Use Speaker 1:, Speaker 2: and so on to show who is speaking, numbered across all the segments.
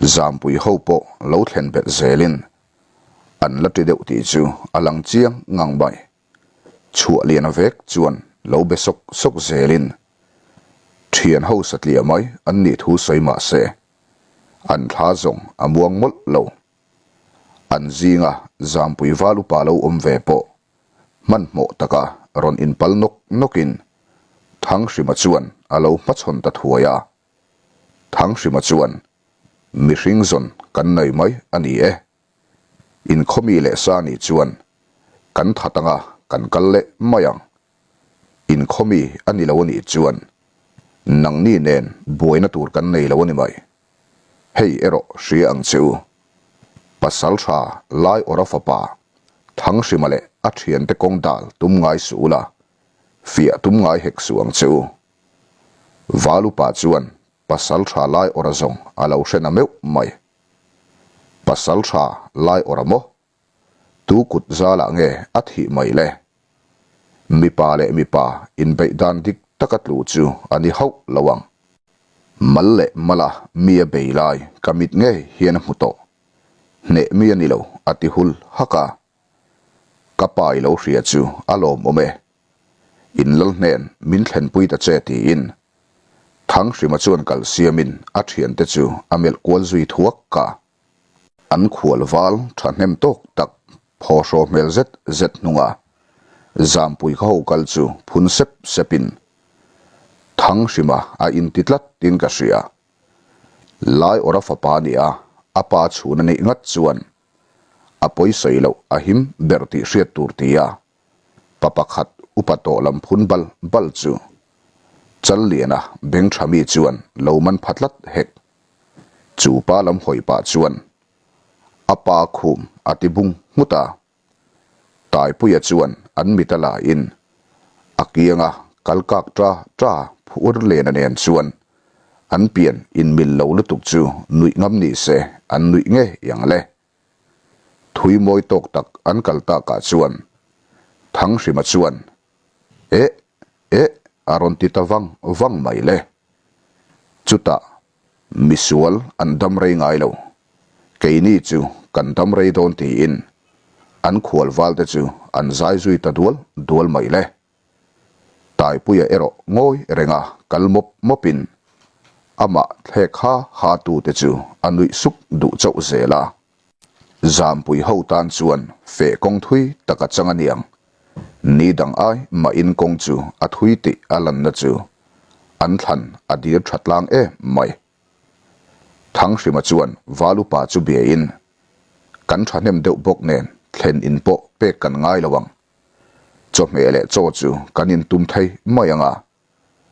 Speaker 1: Zampui ho pawh lo thlen belh zelin an la ti deuh tih chu a lang chiang ngang mai. Chhuah lian vek chuan lo be sawk sawk zelin thian ho satliah mai an nih thu sawi mah se an thla zawng a muang mawlh lo. An zinga Zampui val upa lo awm ve pawh hmanhmawh taka rawn inpal nawk nawkin Thanghrima chuan a lo hmachhawn ta thuai a. Thanghrima chuan, Mihring zawn kan nei mai a ni e. Inkhawmi leh sa nih chuan kan that anga kan kal leh mai ang. Inkhawmi a ni lo a nih chuan nangni nen buaina tur kan nei lo a ni mai. Hei erawh hria ang che u. Pasal tha lai awra fapa Thanghrima leh a thiante kawng dal tum ngai suh ula, fiah tum ngai hek suh ang che u. Valupa chuan pasal tha lai awra zawng a lo hre na meuh mai. Pasal tha lai awra maw? Tu kut zalah nge a thih mai le? Mipa leh mipa inbeih dan dik taka tlu chu a ni hauh lo ang. Mal leh mala mi a bei lai ka mit ngei hian a hmu tawh. Hneh mi a ni lo a ti hul hak a. Ka pa i lo hria chu a lawmawm e. In lal hnen min thlenpui ta che tiin Thanghrima chuan kal siamin a thiante chu a melh kual zui thuak a. An khual val thahnem tawk tak phaw hraw hmel zet zet hnunga Zampui kha ho kal chu phun sep sepin Thanghrima a inti tlat tin ka hria. Lai awra fapa a nia, a pa chhun a nih ngat chuan a pawi sawi loh a him ber tih hriat tur tia Pa pakhat upa tawh lam phun bal bal chu Challiana beng tha mi chuan lo man pha tlat hek. Chu pa lam hawi pah chuan a pa khum a ti bung nghut a. Taipuia chuan an mit a la in a kianga kal kak ta ta phur lena nen chuan an pian in mil lo lutuk chu nuih ngam ni se an nuih ngei ang le. Thui mawi tawk tak an kal takah chuan Thanghrima chuan Eh! Eh! a rawn ti ta vang vang mai le. Chutah misual an dam rei ngai lo, keini chu kan dam rei dawn tiin an khual valte chu an zai zui ta dual dual mai le. Taipuia erawh ngawi renga kal mawp mawpin amah thlek ha ha tute chu a nuih suk duh chauh zel a. Zampui ho tan chuan feh kawng thui tak a chang aniang. Ni dang ai mahin kawng chu a thui tih a lanna chu an thlan a dir tha tlang em mai. Thanghrima chuan Valupa chu biain, Kan thahnem deuh bawk nen thlen in pawh pek kan ngai lo ang. Chawhmeh leh chaw chu kan intum thei mai ang a,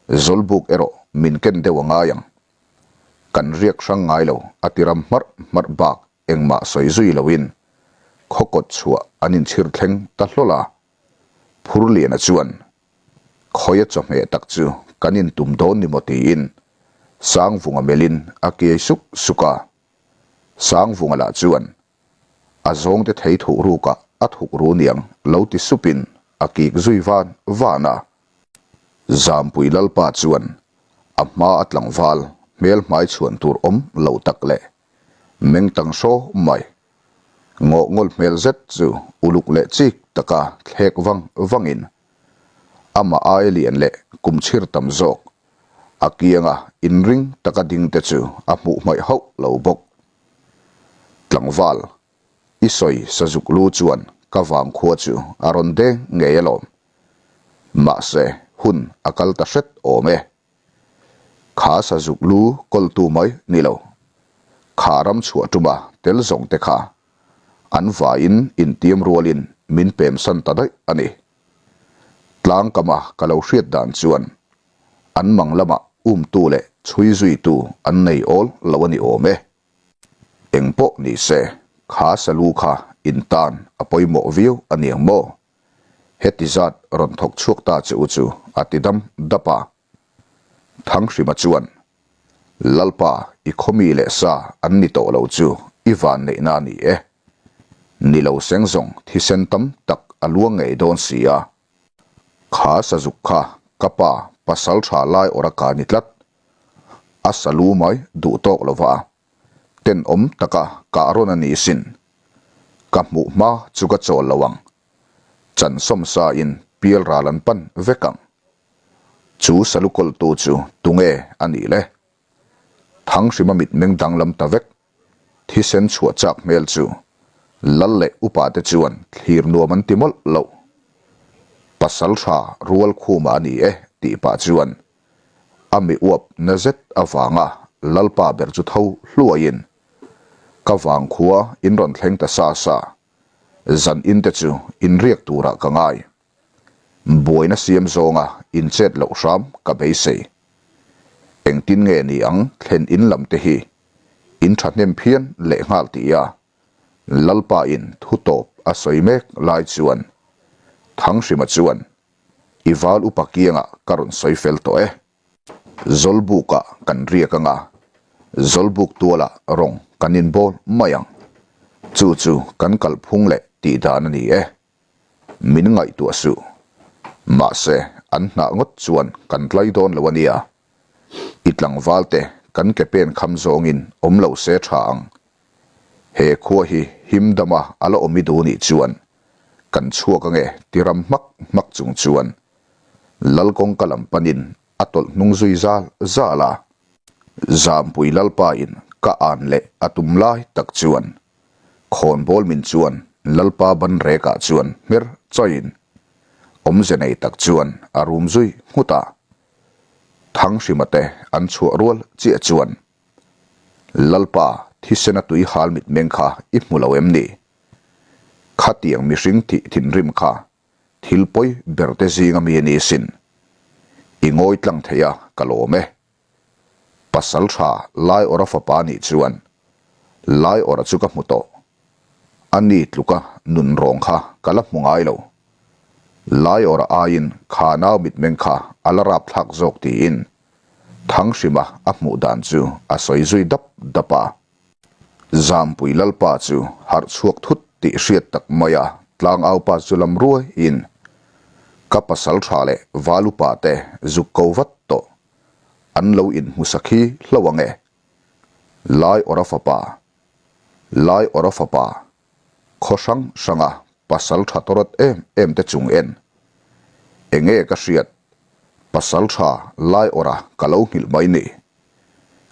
Speaker 1: Zawlbuk erawh min ken deuh a ngai ang. Kan riak hrang ngai lo a ti ram hmarh hmarh bak engmah sawi zui loin khaw kawt chhuah an inchhir thleng ta hlawl a. Phurliana chuan Khawia chawhmeh tak chu kan intum dawn ni maw tiin Sangvunga melhin a kiai suk suk a. Sangvunga lah chuan A zawngte thei thuh rukah a thuk ru niang lo ti supin a kik zui van van a. Zampui Lalpa chuan a hma a tlangval hmel hmai chhuan tur awm lo tak leh meng tang hraw mai. Ngawh ngawl hmel zet chu uluk leh chik taka thlek vang vangin amah aia lian leh kum chhir tam zawk a kianga inring taka ding te chu a hmuh hmaih hauh lo bawk. Tlangval, i sawi sazuk lu chuan ka vangkhua chu a rawn deng ngei alawm. Mahse, hun a kal ta hret awm e. Kha sazuk lu kawltu mai ni lo. Kha ram chhuah tuma tel zawng te kha an vaiin intiam rualin min pemsan ta daih a ni. Tlangkama ka lo hriat dan chuan an mang lamah umtu leh chhui zuitu an nei awl lo a ni awm e. Eng pawh ni se, kha salu kha in tan a pawimawh viau a niang maw? Heti zat rawn thawk chhuak ta che u chu a ti dam dap a. Thanghrima chuan, Lalpa i khawmi leh sa an ni tawh lo chu i van neihna a ni e. Ni lo seng zawng thisen tam tak a luang ngei dawn si a. Kha sazuk kha ka pa pasal tha lai awra ka ni tlat. A salu mai duh tawk lova. Tenawm taka kah rawn a ni sin. Ka hmuh hma chu ka chawl lo ang. Chan sawmsa in pial ral an pan vek ang. Chu salu kawltu chu tunge a nih le? Thanghrima mitmeng danglam ta vek. Thisen chhuah chak hmel chu Lal leh upa te chuan thlir nuam an ti mawlh loh. Pasal tha rual khuma a ni e tih pah chuan a mi uap na zet avanga Lalpa ber chu tho hluaiin ka vangkhua in rawn thleng ta sa sa, zan in te chu inriak turah ka ngai. Buaina siam zawnga inchet loh hram ka beisei. Engtin nge ni ang thlen in lam te hi in thahnem phian leh nghal ti a, Lalpa in thu tawp a sawi mek lai chuan Thanghrima chuan i val upa kiangah ka rawn sawi fel tawh e. Zawlbukah kan riak anga, Zawlbuk tualah rawng kan inbawl mai ang. Chu chu kan kalphung leh tihdan a ni e. Min ngaihtuah suh. Mahse, an hnah ngawt chuan kan tlai dawn lo a nia. I tlangval te kan ke pen kham zawngin awm lo se tha ang. He khua hi him dama a la awm i duh nih chuan kan chhuak ange ti ram hmak hmak chung chuan Lal kawngka lam panin a tawlh hnung zui zal zal a. Zampui Lalpa in ka an leh a tum lai tak chuan Khawnbawl min chuan Lalpa ban rekah chuan hmer chawin awmze nei tak chuan a rum zui nghut a. Thanghrima te an chhuah rual chiah chuan Lalpa thisena tui hal mitmeng kha i hmu lo em ni? Khatiang mihring thih thinrim kha thil pawi ber te zinga mi a ni sin. I ngawi tlang thei a ka lawm e. Pasal tha Laiawra fapa nih chuan Laiawra chu ka hmu tawh. A ni tluka nun rawng kha ka la hmu ngai lo. Laiawra aiin kha nau mitmeng kha a la rapthlak zawk tiin Thanghrima a hmuh dan chu a sawi zui dap dap a. Zampui Lalpa chu harh chhuak thut tih hriat tak mai a tlangaupa chu lam ruaiin ka pasal tha leh valupa te zuk ko vat tawh. An lo inhmu sakhi hlo ang e. Lai awra fapa, Lai awra fapa, khaw hrang hranga pasal tha tawrat em em te chung en. Enge ka hriat, pasal tha lai awra ka lo nghilh mai ni.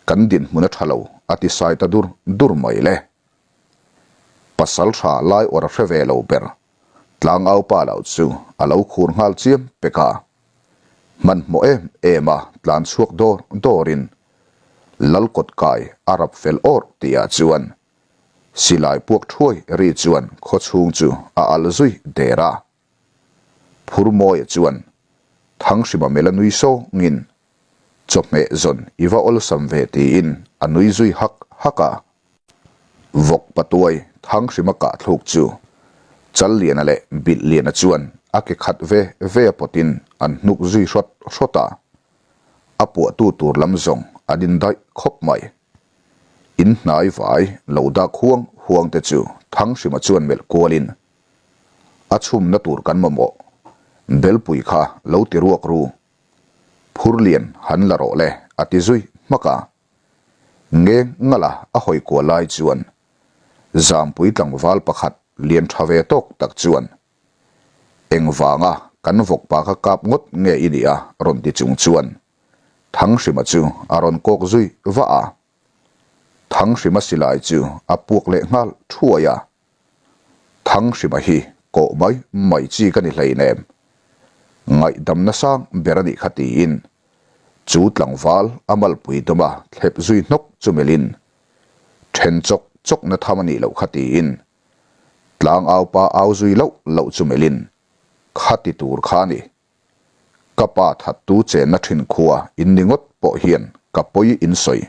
Speaker 1: Kan dinhmun a tha lo a ti sai ta dur dur mai le. Pasal tha lai awra hre ve lo ber Tlangaupa lo chu a lo khur nghal chiam pek a. Hmanhmawh em em a tlan chhuak dawr dawrin Lal kawtkai a rap fel awrh tihah chuan silai puak thuai ri chuan khawchhung chu a al zui der a. Phurmawia chuan Thanghrima mela nui sawngin Chawhmeh zawn i va awlsam ve tiin a nui zui hak hak a. Vawk patuai Thanghrima kah thluk chu Challiana leh Bilhliana chuan a ke khat ve ve a pawtin an hnuk zui hrawt hrawt a. A puahtu tur lam zawng an indaih khawp mai. In hnai vai lo dak huang huang te chu Thanghrima chuan melh kualin a chhumna tur kan mamawh Belpui kha lo ti ruak ru Phurlian han la rawh le a ti zui hmak a. Ngeng ngala a hawi kual lai chuan Zampui tlangval pakhat lian tha ve tawk tak chuan Engvanga kan vawkpa kha kap ngawt nge i nih a rawn ti chung chuan Thanghrima chu a rawn kawk zui vah a. Thanghrima silai chu a puak leh nghal thuai a. Thanghrima hi kawh mai mai chi ka ni hleinem. Ngaihdamna sang ber a nih kha tiin chu tlangval a malpui dawma thlep zui hnawk chu melhin then chawk chawkna tham a nih loh kha tiin tlangaupa au zui loh loh chu melhin kha ti tur kha a ni. Ka pa thattu chenna thin khua in ni ngawt pawh hian ka pawi in sawi.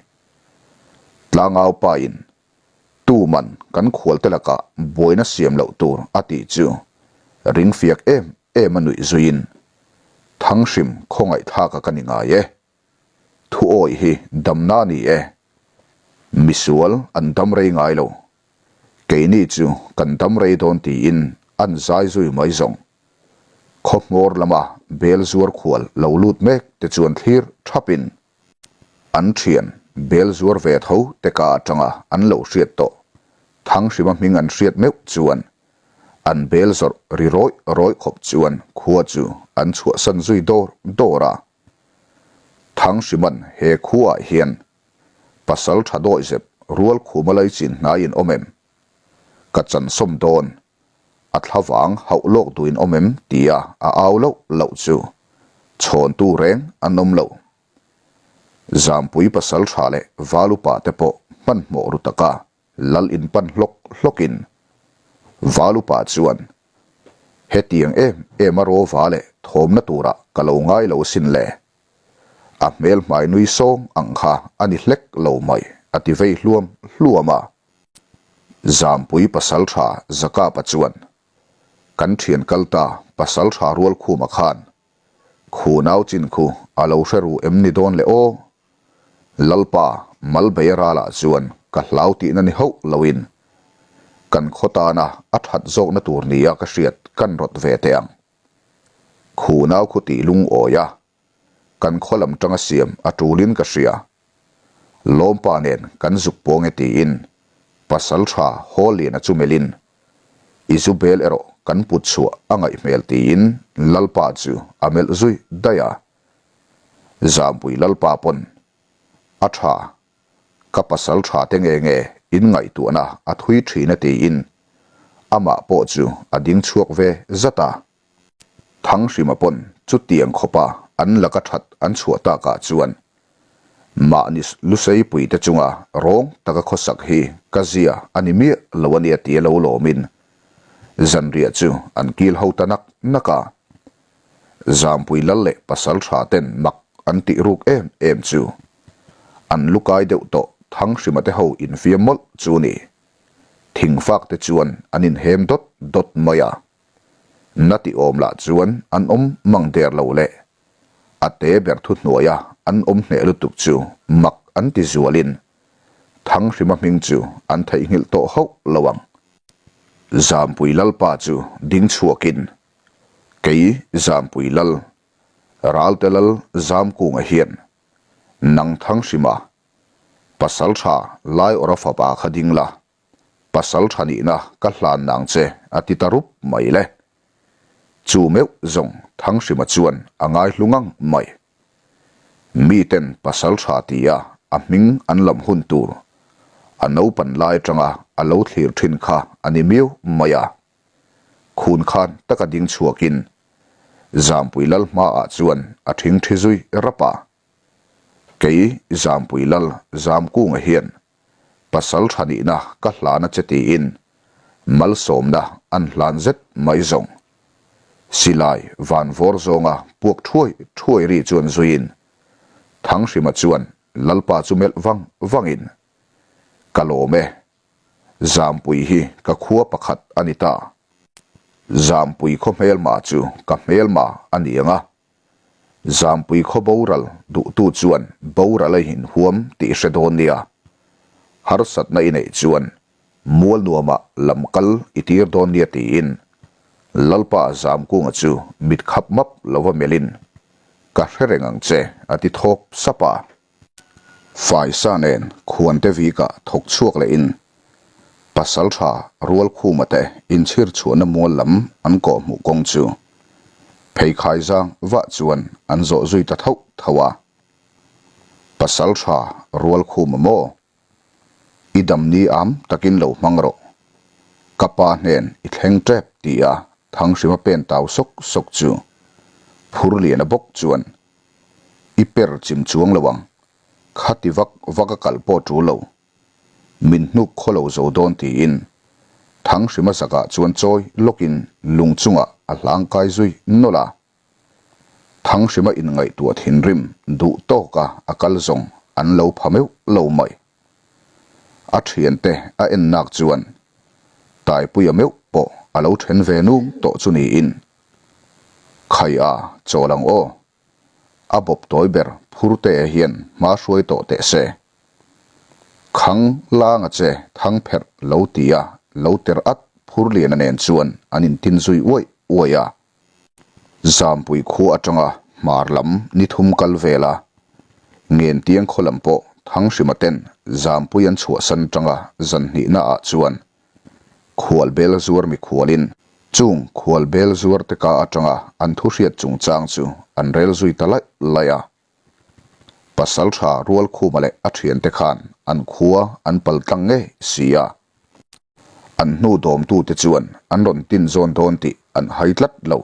Speaker 1: Tlangaupa in Tuman kan khualte lakah buaina siam loh tur a tih chu ring fiak em em a nuih zuiin Thanghrim khawngaihthlaka ka ni ngai e. Thu awih hi damna a ni e. Misual an dam rei ngai lo. Keini chu kan dam rei dawn tiin an zai zui mai zawng. Khaw hmawr lama bel zuar khual lo lut mek te chuan thlir thapin An thian. bel zuar ve tho te ka atanga an lo hriat tawh Thanghrima hming an hriat meuh chuan an bel zawrh ri rawih rawih khawp chuan khua chu an chhuahsan zui dawr dawr a. Thangsiman he khuaah hian pasal tha dawihzep rual khuma lai chin hnai in awm em? Ka chansawm dawn, a thlavang hauh lawk duh in awm em? tia a au loh loh chu chhawntu reng an awm lo. Zampui pasal tha leh val upa te pawh hmanhmawh ru taka Lal in pan hlawk hlawkin Valupa chuan, Hetiang em em a rawva leh thawmna turah ka lo ngai lo sin le. A hmel hmai nui sawng ang kha a ni hlek lo mai, a ti vei hluam hluam a. Zampui pasaltha Zakapa chuan, Kan thian kal ta pasaltha Rualkhuma khan Khu nau chin khu a lo hre ru em ni dawn le aw? Lalpa Malbeia ralah chuan ka hlau tihna ni hauh loin kan khaw tana a that zawkna tur nia ka hriat kan rawt ve teh ang. Khu nau khu tih lungawi a, kan khaw lam tanga siam a tulin ka hria. Lawmpa nen kan zuk pawng e tiin pasal tha haw liana chu melhin I zu bel erawh kan put chhuah a ngaih hmel tiin Lalpa chu a melh zui daih a. Zampui Lalpa pawn a tha, ka pasal tha te nge nge in ngaihtuahna a thui thin a tiin amah pawh chu a ding chhuak ve zat a. Thanghrima pawn chutiang khawpa an laka that an chhuah takah chuan mahni lusei te chunga rawng taka khawsak hi ka zia a ni miah lo a nia tia lo lawmin zanriah chu an kil ho ta nak nak a. Zampui lal leh pasal tha ten mak an tih ruk em em chu an lukai deuh tawh Thanghrima te ho infiam mawlh chu ni. Thingfak te chuan an inhem dawt dawt mai a. Na ti awm lah chuan an awm mang der lo le. A te ber thu hnuaia an awm hneh lutuk chu mak an ti zualin Thanghrima hming chu an theihnghilh tawh hauh lo ang. Zampui Lalpa chu ding chhuakin, Kei Zampui Lal, Ralte Lal Zamkunga hian nang Thanghrima pasaltha Laiawrha fapa kha ding la, Pasal tha nihna ka hlan nang che a ti ta rup mai le. Chu meuh zawng Thanghrima chuan a ngai hlu ngang mai. Miten pasal tha tia a hming an lam hun tur a naupan lai atanga a lo thlir thin kha a ni miau mai a. Khun khan taka ding chhuakin Zampui Lal hmaah chuan a thingthi zui rap a. Kei Zampui Lal Zamkunga hian Pasal tha nihna ka hlan a che tiin malsawmna an hlan zet mai zawng. Silai van vawr zawnga puak thuai thuai ri chuan zuiin Thanghrima chuan Lalpa chu melh vang vangin, Ka lawm e, Zampui hi ka khua pakhat a ni ta. Zampui khaw hmelma chu ka hmelma a ni ang a, Zampui khaw boral duhtu chuan boral a inhuam tih hre dawn nia. Harsatna i neih chuan mual nuamah lam kal i tir dawn nia tiin Lalpa Zamkunga chu mit khap map lova melhin, Ka hre reng ang che a ti thawp sap a. Faisa nen khuante vikah thawk chhuak lehin Pasaltha Rualkhuma te inchhir chhuahna mual lam an kawhhmuh kawng chu pheikhai zang vah chuan an zawh zui ta thauh thauh a. Pasaltha Rualkhuma maw? I damni am takin lo hmang rawh. Ka pa hnen i thleng tep ti a Thanghrima pen tau sawk sawk chu Phurliana bawk chuan I per chim chuang lo ang. Khati vak vak a kal pawh tul lo. Min hnuk khaw lo zo dawn tiin Thanghrima zakah chuan chawi lawkin lung chungah a hlang kai zui nawlh a. Thanghrima inngaihtuah thinrim duh tawka a kal zawng an lo pha meuh lo mai. A thiante a en nak chuan Taipuia meuh pawh a lo then ve nung tawh chu niin Khai a, chawl ang aw. A bawp tawi ber phur te hian hma hruai tawh teh se. Khang langa che thang pherh lo ti a, lo ter at phur liana nen chuan an intin zui uaih uaih a. Zampui khua atanga hmar lam ni thum kal vel a, Ngentiang khaw lam pawh. Thanghrima ten Zampui an chhuahsan tanga zan hnihna ah chuan khual bel zuar mikhualin chung khual bel zuar te ka atanga an thu hriat chungchang chu an rel zui ta laih laih a. Pasaltha Rualkhuma leh a thiante khan an khua an pal tlang ngei si a. An hnu dawmtute chuan an rawn tin zawn dawn tih an hai tlat lo.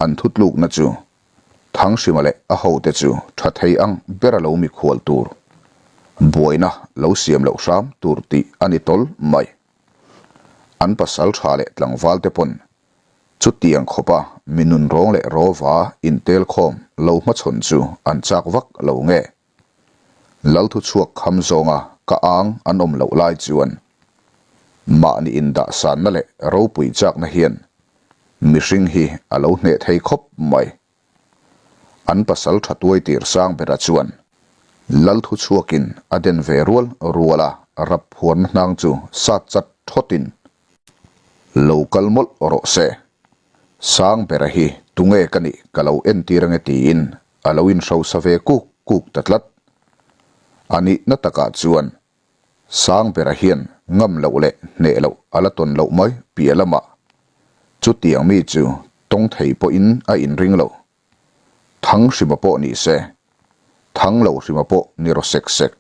Speaker 1: An thutlukna chu Thanghrima leh a hote chu tha thei ang bera lo mikhual tur, buaina lo siam loh hram tur tih a ni tawl mai. An pasal tha leh tlangvalte pawn chutiang khawpa mi nunrawng leh rawva intelkhawm lo hmachhawn chu an chak vak lo nge? Lalthu chhuak kham zawnga ka ang an awm loh lai chuan mahni indahsanna leh ropui chakna hian mihring hi a lo hneh thei khawp mai. An pasal tha tuai tir sang bera chuan Lalthu chhuakin a den ve rual rual a, rap phuarna hnang chu sat chat thawtin lo kal mawlh rawh se. Sang bera hi tunge ka nih ka lo entir ange tiin a lo inhrosa ve kuk kuk ta tlat. A nihna takah chuan Sangbera hian ngam loh leh hneh loh a la tawn loh mai piah lamah chutiang mi chu tawng thei pawhin a inring lo. Thang hrima pawh ni se, thang lo hrima pawh ni raw sek sek.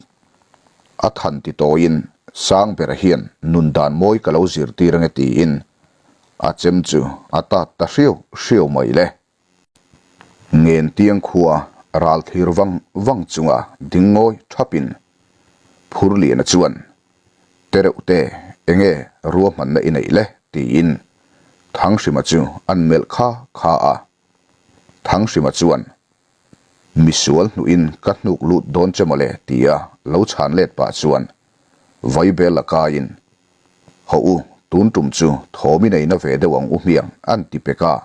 Speaker 1: A than ti tawiin Sangbera hian nun dan mawi ka lo zirtir ange tiin a chem chu a tat ta hriau hriau mai le. Ngentiang khua ral thlir vang vang chunga ding ngawi thapin Phurliana chuan, Tereuh te, enge ruahmanna i neih le? tiin Thanghrima chu an melh kha kha a. Thanghrima chuan, Misual hnuhin ka hnuk lut dawn che mawle tia lo chhan let pah chuan Vaibel a kaiin, Hawh u, tun tum chu thawm i neina ve deuh ang u hmiang an ti pek a.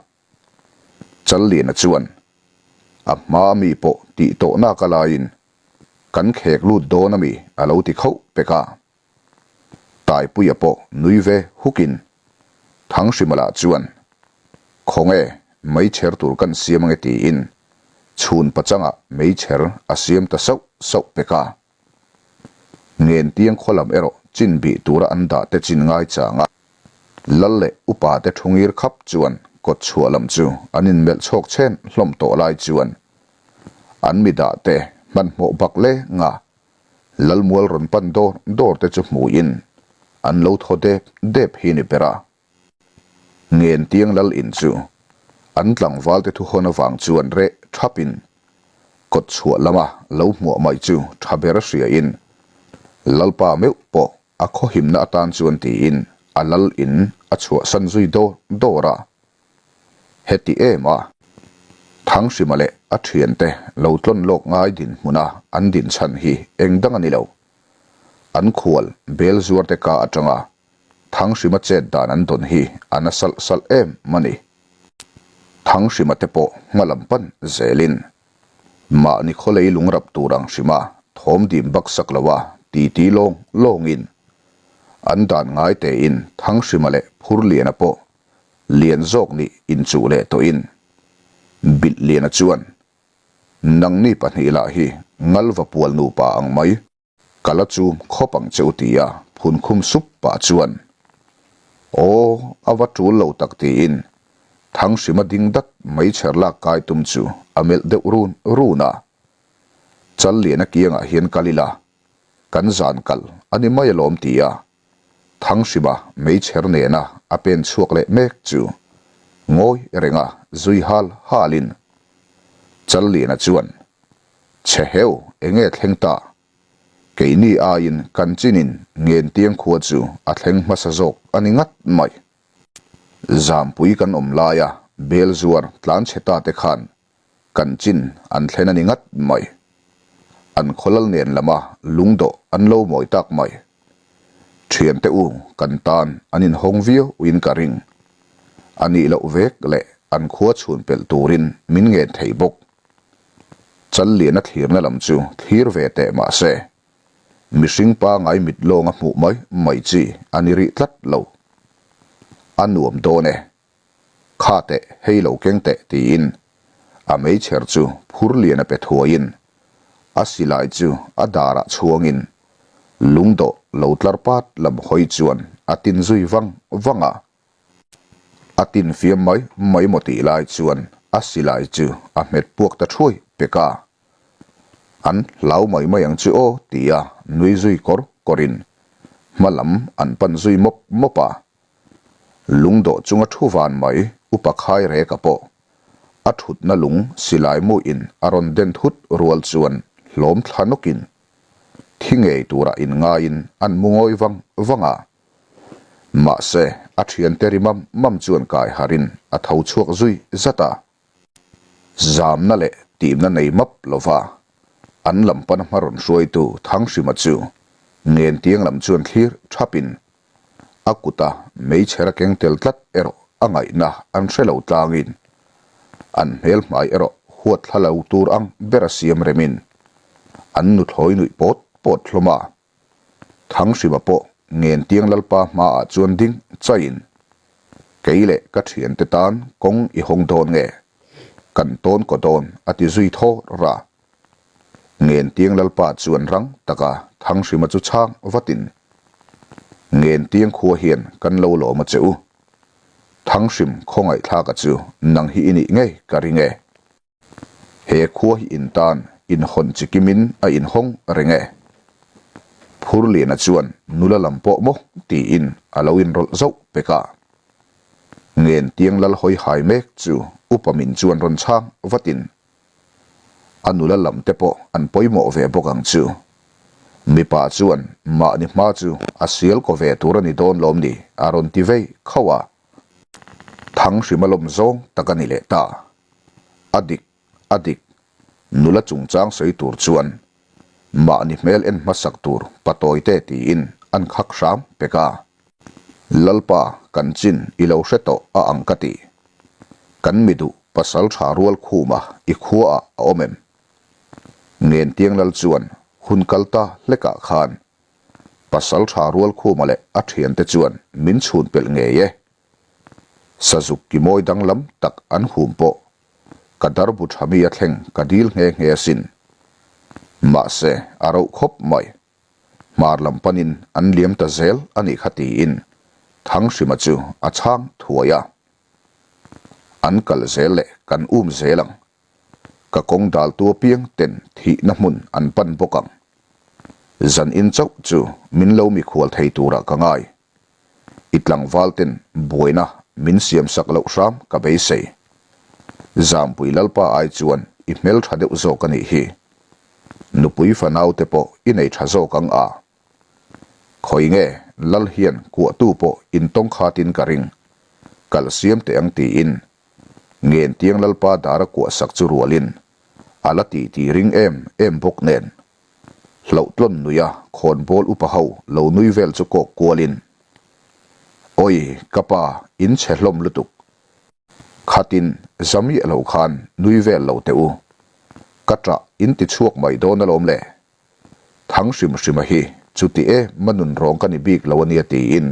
Speaker 1: Challiana chuan, A hma mi pawh tih tawh nak a laiin kan khek lut dawn a mi a lo ti khauh pek a. Taipuia pawh nui ve hukin Thanghrima lah chuan, Khawnge meichher tur kan siam ange tiin chhun pachangah meichher a siam ta sauh sauh pek a. Ngentiang khaw lam erawh chin bih tura an dah te chin ngai chang a, Lal leh upa te thu ngir khap chuan kawt chhuah lam chu an inmelh chhawk chhen hlawm tawh lai chuan an mi dah te hmanhmawh bak leng a, Lalmual rawn pan dawr dawr te chu hmuin an lo thaw dep dep hi ni ber a. Ngentiang lal in chu an tlangval te thuhawn avang chuan reh thapin kawt chhuah lama lo hmuah mai chu tha ber hriain Lalpa meuh pawh a khawhimna atan chuan tiin a lal in a chhuahsan zui dawr dawr a. Heti em a, Thanghrima leh a thiante lo tlawn lawk ngai dinhmuna an din chhan hi eng dang a ni lo. An khual bel zuar te ka atanga Thanghrima chet dan an dawn hi a na salh salh em a ni. Thanghrima te pawh hma lam pan zelin Mahni khawlei lungrap tur ang hrima thawm dim bak sak lo a titi lawng lawngin an dan ngai tein Thanghrima leh Phurliana pawh lian zawk nih inchuh leh tawhin Bilhliana chuan Nangni pahnih lah hi ngalva pual nupa ang mai. Ka la chu khawp ang che u ti a phun khum sup pah chuan Aw a va tul lo tak tiin Thanghrima ding dat mai chher lak kai tum chu a melh deuh run run a. Challiana kiangah hian kal ila kan zan kal a ni mai alawm ti a Thanghrima meichher nena a pen chhuak leh mek chu ngawi renga zui hal halin Challiana chuan Chhe heu, enge thleng ta? Keini aiin kan chinin Ngentiang khua chu a thleng hmasa zawk a ni ngat mai. Zampui kan awm laia bel zuar tlan chhe ta te khan kan chin an thlen a ni ngat mai. An khawlal nen lama lungdawh an lo mawi tak mai. Thiante u kan tan an inhawng viau in ka ring. A nih loh vek leh an khua chhun pelh turin min ngen thei bawk. Challiana thlirna lam chu thlir ve teh mah se, mihring pangai mit lawnga hmuh mai mai chi a ni rih tlat lo. A nuam dawn e. Kha teh, hei lo keng teh tiin a meichher chu phur lian a pe thuaiin. A silai chu a darah chhuangin lungdawh lo tlar pat lam hawi chuan a tin zui vang vang a. A tin fiam mai mai maw tih lai chuan a silai chu a hmet puak ta thuai pek a. An hlau mai mai ang chu aw tia nui zui kawr kawrin hma lam an pan zui mawp mawp a. Lungdawh chunga thu van mai upa khai reka pawh a thutna lung silai mu in a rawn den thut rual chuan hlawm thla nawkin thi ngei tura in ngaiin an mu ngawi vang vang a. Mahse a thiante ri mam mam chuan kai harin a tho chhuak zui zat a. Zamna leh timna nei map lova an lam pana hma rawn hruaitu Thanghrima chu Ngentiang lam chuan thlir thapin a kuta meichher a keng tel tlat erawh a ngaihna an hre lo tlangin an hmel hmai erawh huat thla lo tur ang ber a siam remin an nuthlawi nuih pawt pawt hlawm a. Thanghrima pawh Ngentiang Lalpa hmaah chuan ding chaiin, Kei leh ka thiante tan kawng i hawng dawn nge? Kan tawn kaw dawn a ti zui thaw ra. Ngentiang Lalpa chuan rang taka Thanghrima chu chhang vatin, Ngentiang khua hian kan lo lawm a che u. Thanghrim khawngaihthlaka chu nang hi i nih ngei ka ring e. He khua hi in tan inhawn chi kimin a inhawng reng e. Phurliana chuan nula lam pawh maw tiin a lo inrawlh zauh pek a. Ngentiang lal hawi hai mek chu upa min chuan rawn chhang vatin a nula lam te pawh an pawimawh ve bawk ang chu. Mipa chuan mahni hma chu a sial kaw ve tur a ni dawn lawm ni a rawn ti vei khauh a. Thanghrima lawm zawng tak a ni leh ta. A dik, a dik, nula chungchang sawi tur chuan mahni hmel en hmasak tur patawite tiin an khak hram pek a. Lalpa kan chin i lo hre tawh a ang ka ti. Kan mi duh pasal tha rual khuma i khuaah a awm em? Ngentiang lal chuan hun kal ta hlekah khan pasal tha rual khuma leh a thiante chuan min chhun pelh ngei e. Sazuk ki mawi danglam tak an hum pawh ka darbu tha mi a thleng ka dil nghe nghe asin. Mahse a roh khawp mai. Hmar lam panin an liam ta zel a nih kha tiin Thanghrima chu a chhang thuai a. An kal zel leh kan um zel ang. Ka kawng daltu apiang ten thihna hmun an pan bawk ang. Zan in chauh chu min lo mikhual thei turah ka ngai. I tlangval ten buaina min siam sak loh hram ka beisei. Zampui Lalpa ai chuan i hmel tha deuh zawk a nih hi. Nupui fanau te pawh i nei tha zawk ang a. Khawi nge Lal hian kuahtu pawh in tawng khatin ka ring. Kal siam teh ang tiin Ngentiang Lalpa dara kuah sak chu rualin a la tih tih ring em em bawk nen. Hlauhtlawn nuia khawnbawl upa ho lo nui vel chu kawk kualin, Awi, ka pa, in chhe hlawm lutuk. Khatin zamiah lo khan nui vel lo teh u. Ka ṭah in ti chhuak mai dawn alawm le. Thang hrim hrima hi chuti e ma nun rawng ka ni bik lo ania tiin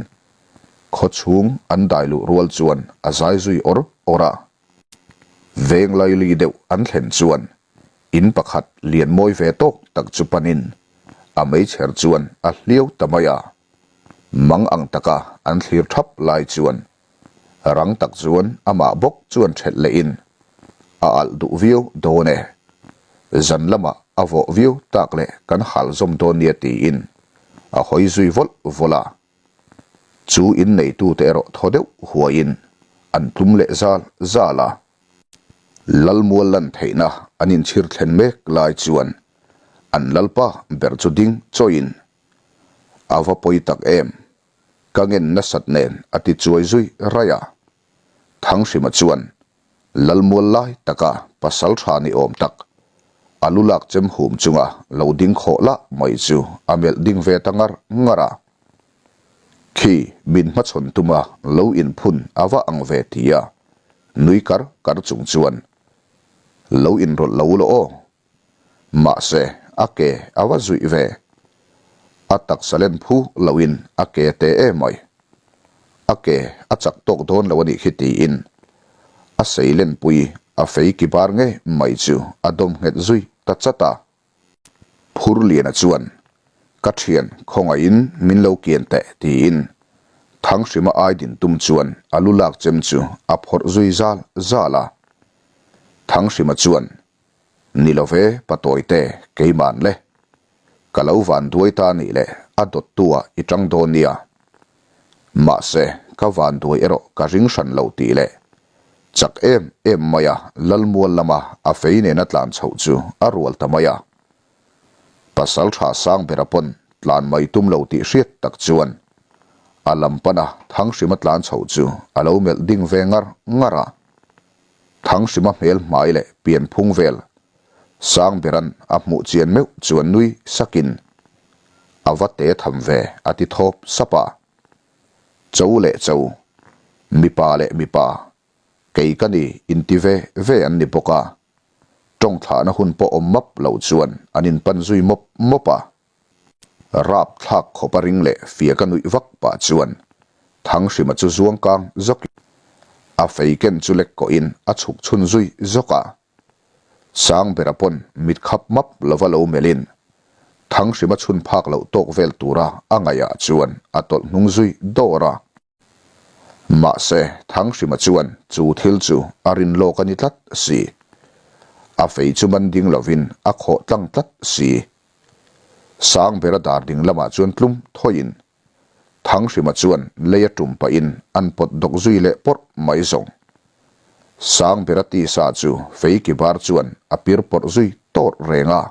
Speaker 1: khawchhung an dai luh rual chuan a zai zui awr awr a. Veng laili deuh an thlen chuan In pakhat lian mawi ve tawk tak chu panin a meichher chuan a hliau ta mai a. Mang ang taka an thlir thap lai chuan rang tak chuan amah bawk chuan thelh lehin a alh duh viau dawn e. Zan lamah a vawh viau tak leh kan hal zawm dawn nia tiin a hawi zui vawlh vawlh a. Chu in neitute erawh thaw deuh huaiin an tlum leh zal zal a. Lalmual lan theihna an inchhir thlen mek lai chuan an lalpa ber chu ding chawiin, A va pawi tak em? Ka ngen nasat nen a ti chuai zui raih a. Thanghrima chuan Lalmual lai taka pasal tha ni awm tak, a lu lak chem hum chunga lo ding khawh lah mai chu a melh ding ve ta ngar ngar a. Khi min hmachhawn tuma lo inphun a va ang ve ti a, nui kar kar chung chuan lo inrawlh lo ulaw aw. Mahse, a ke a va zuih ve. A taksa len phu loin a ke te emai. A ke a chak tawk dawn lo a nih khi tiin a sei lenpui a fei ki bar ngei mai chu a dawm nghet zui ta chat a. Phurliana chuan, Ka thian, khawngaihin min lo kian teh, tiin Thanghrima ai din tum chuan a lu lak chem chu a phawrh zui zal zal a. Thanghrima chuan, Ni lo ve, Patawite, keiman le. Ka lo van duai ta nih leh a dawttu ah i tang dawn nia. Mahse, ka van duai erawh ka ring hran lo tih leh chak em em mai a Lalmual lama a fei nena tlan chhoh chu a rual ta mai a. Pasal tha sang bera pawn tlan mai tum lo tih hriat tak chuan a lam pana Thanghrima tlan chhoh chu a lo melh ding ve ngar ngar a. Thanghrima hmel hmai leh pianphung vel Sangbera'n a hmuh chian meuh chuan nui sakin a va te tham ve a ti thawp sap a. Cho leh cho, mipa leh mipa, kei ka ni inti ve ve an ni bawk a. Tawng thlahna hun pawh awm map lo chuan an inpan zui mawp mawp a. Rap thlak khawp a ring leh fia ka nuih vak pah chuan Thanghrima chu zuang kang zawkin a fei ken chu lek kawhin a chhuk chhun zui zawk a. Sangbera pawn mit khap map lova lo melhin Thanghrima chhun phak loh tawk vel tura a ngaihah chuan a tawlh hnung zui dawr a. Mahse, Thanghrima chuan chu thil chu a rin lawk a ni tlat si. A fei chu man ding lovin a khawh tlang tlat si. Sangbera dar ding lamah chuan tlum thawiin Thanghrima chuan lei a tum pahin an pawt dawk zui leh pawrh mai zawng. Sangbera tisa chu fei ki bar chuan a pir pawrh zui tawrh reng a.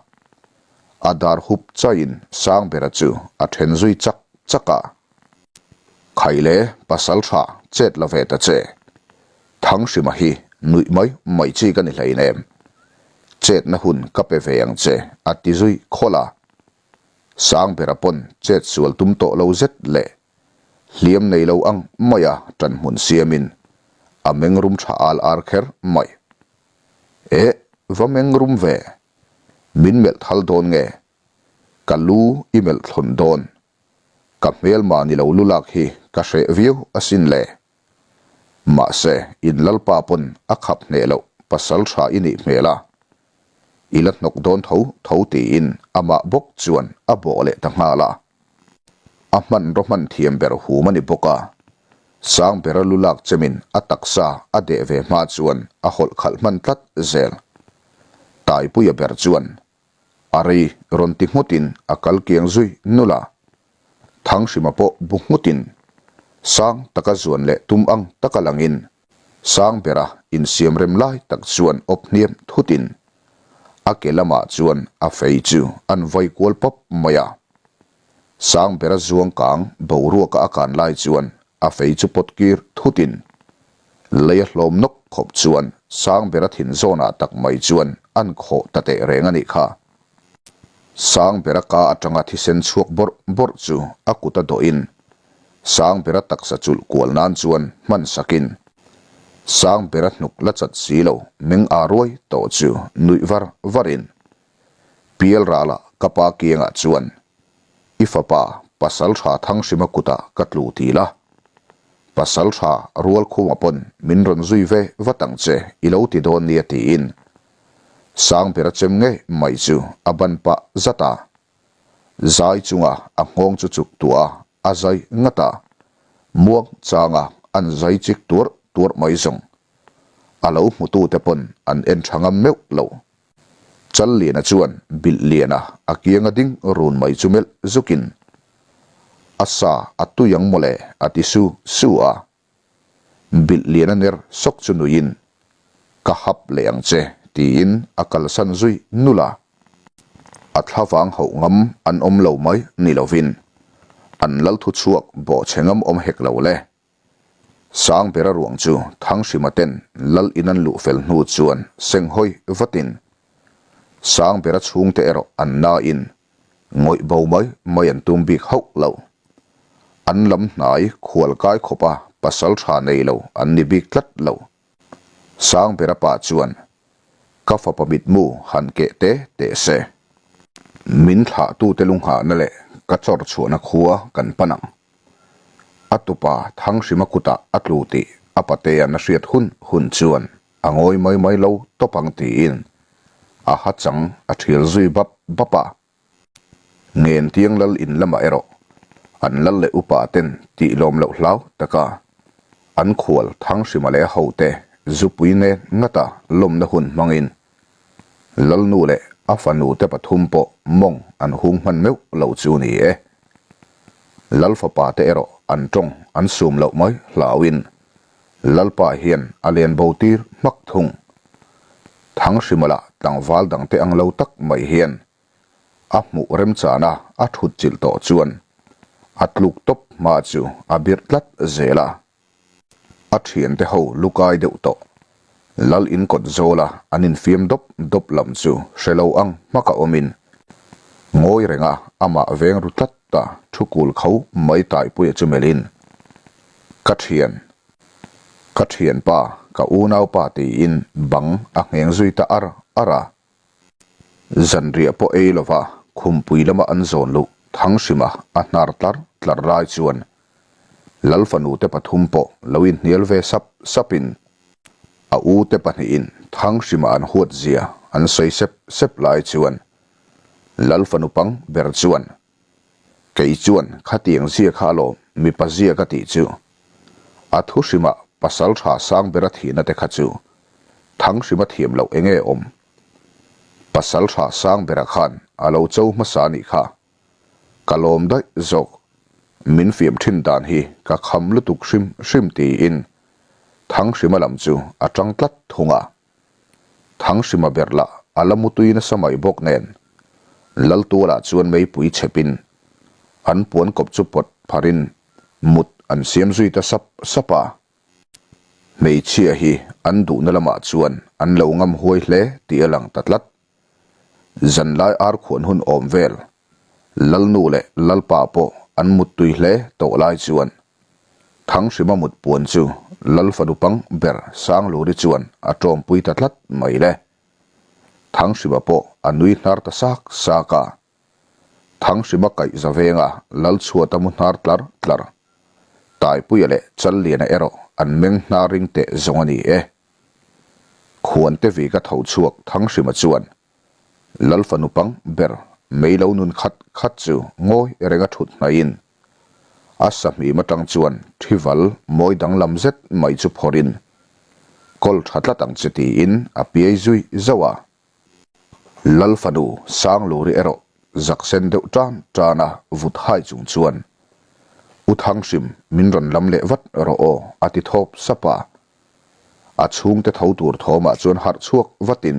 Speaker 1: A dar hup chaiin Sangbera chu a then zui chak chak a. Khaile pasal tha chet la ve ta che. Thanghrima hi nuih mai mai chi ka ni hleinem. Chetna hun ka pe ve ang che a ti zui khawlh a. Sangbera pawn chet sual tum tawh lo zet leh hliam nei lo ang maia ṭan hmun siamin a mengrum ṭha al ar kher mai. Eh, va mengrum ve. Min melh thal dawn nge? Ka lu i melh thlawn dawn. Ka hmelma ni lo lulak hi ka hreh viau asin le. Mahse, in lalpa pawn a khap hneh loh pasal tha i nih hmel a. I la hnawk dawn tho tho tiin amah bawk chuan a bawh leh ta nghal a. A hmanraw hman thiam ber hum a ni bawk a. Sangbera lu lak chemin a taksa a deh ve hma chuan a hawlh khalh hman tlat zel. Taipuia ber chuan A rei rawn ti nghutin a kal kiang zui nul a. Thanghrima pawh bu nghutin sang taka zuan leh tum ang taka langin sang bera insiam rem lai tak chuan awp hniam thutin a ke lamah chuan a fei chu an vai kual pawp mai a. Sang bera zuang kang boruaka a kan lai chuan a fei chu pawt kir thutin lei a hlawm nawk khawp chuan Sangbera thin zawnah tak mai chuan an khawh ta teh reng a nih kha. Sangbera ka atanga thisen chhuak bawrh bawrh chu a kut a dawhin Sangbera taksa chulh kual nan chuan hman sakin Sangbera hnuk la chat si lo meng aa ruai tawh chu nuih var varin Pialrala ka pa kiangah chuan I fapa pasal tha Thanghrima kutah ka tlu ti la, pasal tha Rualkhuma pawn min rawn zui ve vat ang che i lo ti dawn nia tiin Sangbera chem ngei mai chu a ban pah zat a. Zai chunga a nghawng chu chuk tuah a zai ngat a, muang changa an zai chik tuarh tuarh mai zawng a lo hmutute pawn an en tha ngam meuh lo. Challiana chuan bilh liana a kianga ding run mai chu melh zukin, A sa a tui ang mawle a ti su su a. Bilh liana ner sawk chu nuiin, Ka hap leh ang che tiin a kalsan zui nul a. A thlavang hauh ngam an awm lo mai ni lovin an lal thuchhuak bawhchhe ngam awm hek lo le. Sangbera ruang chu Thanghrima ten lal in an luh fel hnu chuan seng hawi vatin Sangbera chhungte erawh an nain ngawih bo mai mai an tum bik hauh lo. An lam hnai khual kai khawpa pasal tha nei lo an ni bik tlat lo. Sangbera pa chuan Ka fapa mitmu han keh te teh se. Min thlahtute lunghahna leh ka chawr chhuahna khua kan pan ang. A tupa Thanghrima kutah a tlu tih a patea'n a hriat hun hun chuan a ngawi mai mai lo tawp ang tiin a ha chang a thial zui bap bap a. Ngentiang lal in lamah erawh an lal leh upa ten tih lawm loh hlau taka an khual Thanghrima leh a hote zupui nen ngata lawmna hun hmangin Lalnu leh a fanu te pathum pawh mawng an hung hman meuh lo chu ni e. Lal fapa te erawh an tawng an sum loh mai hlauin Lalpa hian a len bo tir hmak thung. Thanghrima lah tlangval dangte ang lo tak mai hian a hmuh remchana a thut chilh tawh chuan a tluk tawp hma chu a birh tlat zel a. A thiante ho lukai deuh tawh. Lal in kawt zawla an infiam dawp dawp lam chu hre lo ang hmaka awmin ngawi renga amah veng ru tlat ta thu kul kho mai Taipuia chu melhin, Ka thian, ka thianpa, ka unaupa tiin bang a ngheng zui ta ar ar a. Zanriah pawh ei lova khumpui lama an zawn luh Thanghrima a hnar tlar tlar lai chuan Lal fanute pathum pawh lo inhnial ve sap sapin a ute pahnihin Thanghrima an huat zia an sawi sep sep lai chuan Lal fanu pang ber chuan Kei chuan khatiang zia kha alawm mipa zia ka tih chu. A thu hrimah pasal tha sang bera thihna te kha chu thang hrima thiam loh enge awm. Pasal tha sang bera khan a lo cho hmasa anih kha. Ka lawm daih zawk. Min fiam thin dan hi ka kham lutuk hrim hrim tiin thang hrima lam chu a tang tlat thung a. Thanghrima ber lah a la mutui nasa mai bawk nen, Laltualah chuan meipui chhepin an puan kawp chu pawt pharin mut an siam zui ta sap sap a. Hmeichhia hi an duhna lamah chuan an lo ngam huai hle tih a lang ta tlat. Zanlai arkhuan hun awm vel, Lalnu leh Lalpa pawh an muttui hle tawh lai chuan Thanghrima mut puan chu Lal fanu pang ber Sangluri chuan a tawmpui ta tlat mai le. Thanghrima pawh a nui hnar ta sak sak a. Thanghrima kaih za venga Lal chhuata mu hnar tlar tlar. Taipuia leh Challiana erawh an meng hnar ring teh zawng a ni e. Khuante vika tho chhuak Thanghrima chuan Lal fanu pang ber mei lo nun khat khat chu ngawi renga thut hnaihin a sahmim atang chuan thival mawi danglam zet mai chu phawrhin kawl tha tlat ang che tiin a piai zui zauh a. Lal fanu Sangluri erawh zak sen deuh tan tan a vut hai chung chuan U Thanghrim min rawn lam leh vat rawh aw a ti thawp sap a. A chhungte tho tur thawmah chuan harh chhuak vatin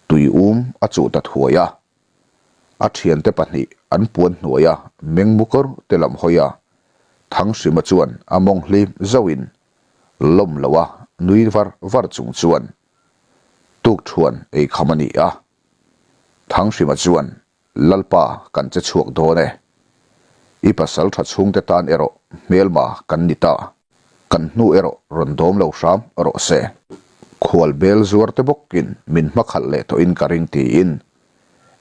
Speaker 1: tui um a chuh ta thuai a. A thiante pahnih an puan hnuai a, meng mu kawr te lam hawi a. Thanghrima chuan a mawng hlim zauhin lawm lo a nui var var chung chuan tukthuan ei kham a ni a. Thanghrima chuan Lalpa kan che chhuak dawn e. I pasal tha chhungte tan erawh hmelma kan ni ta. Kan hnu erawh rawn dawm lo hram rawh se. Khual bel zuar te bawkin min hmakhalh leh tawhin ka ring tiin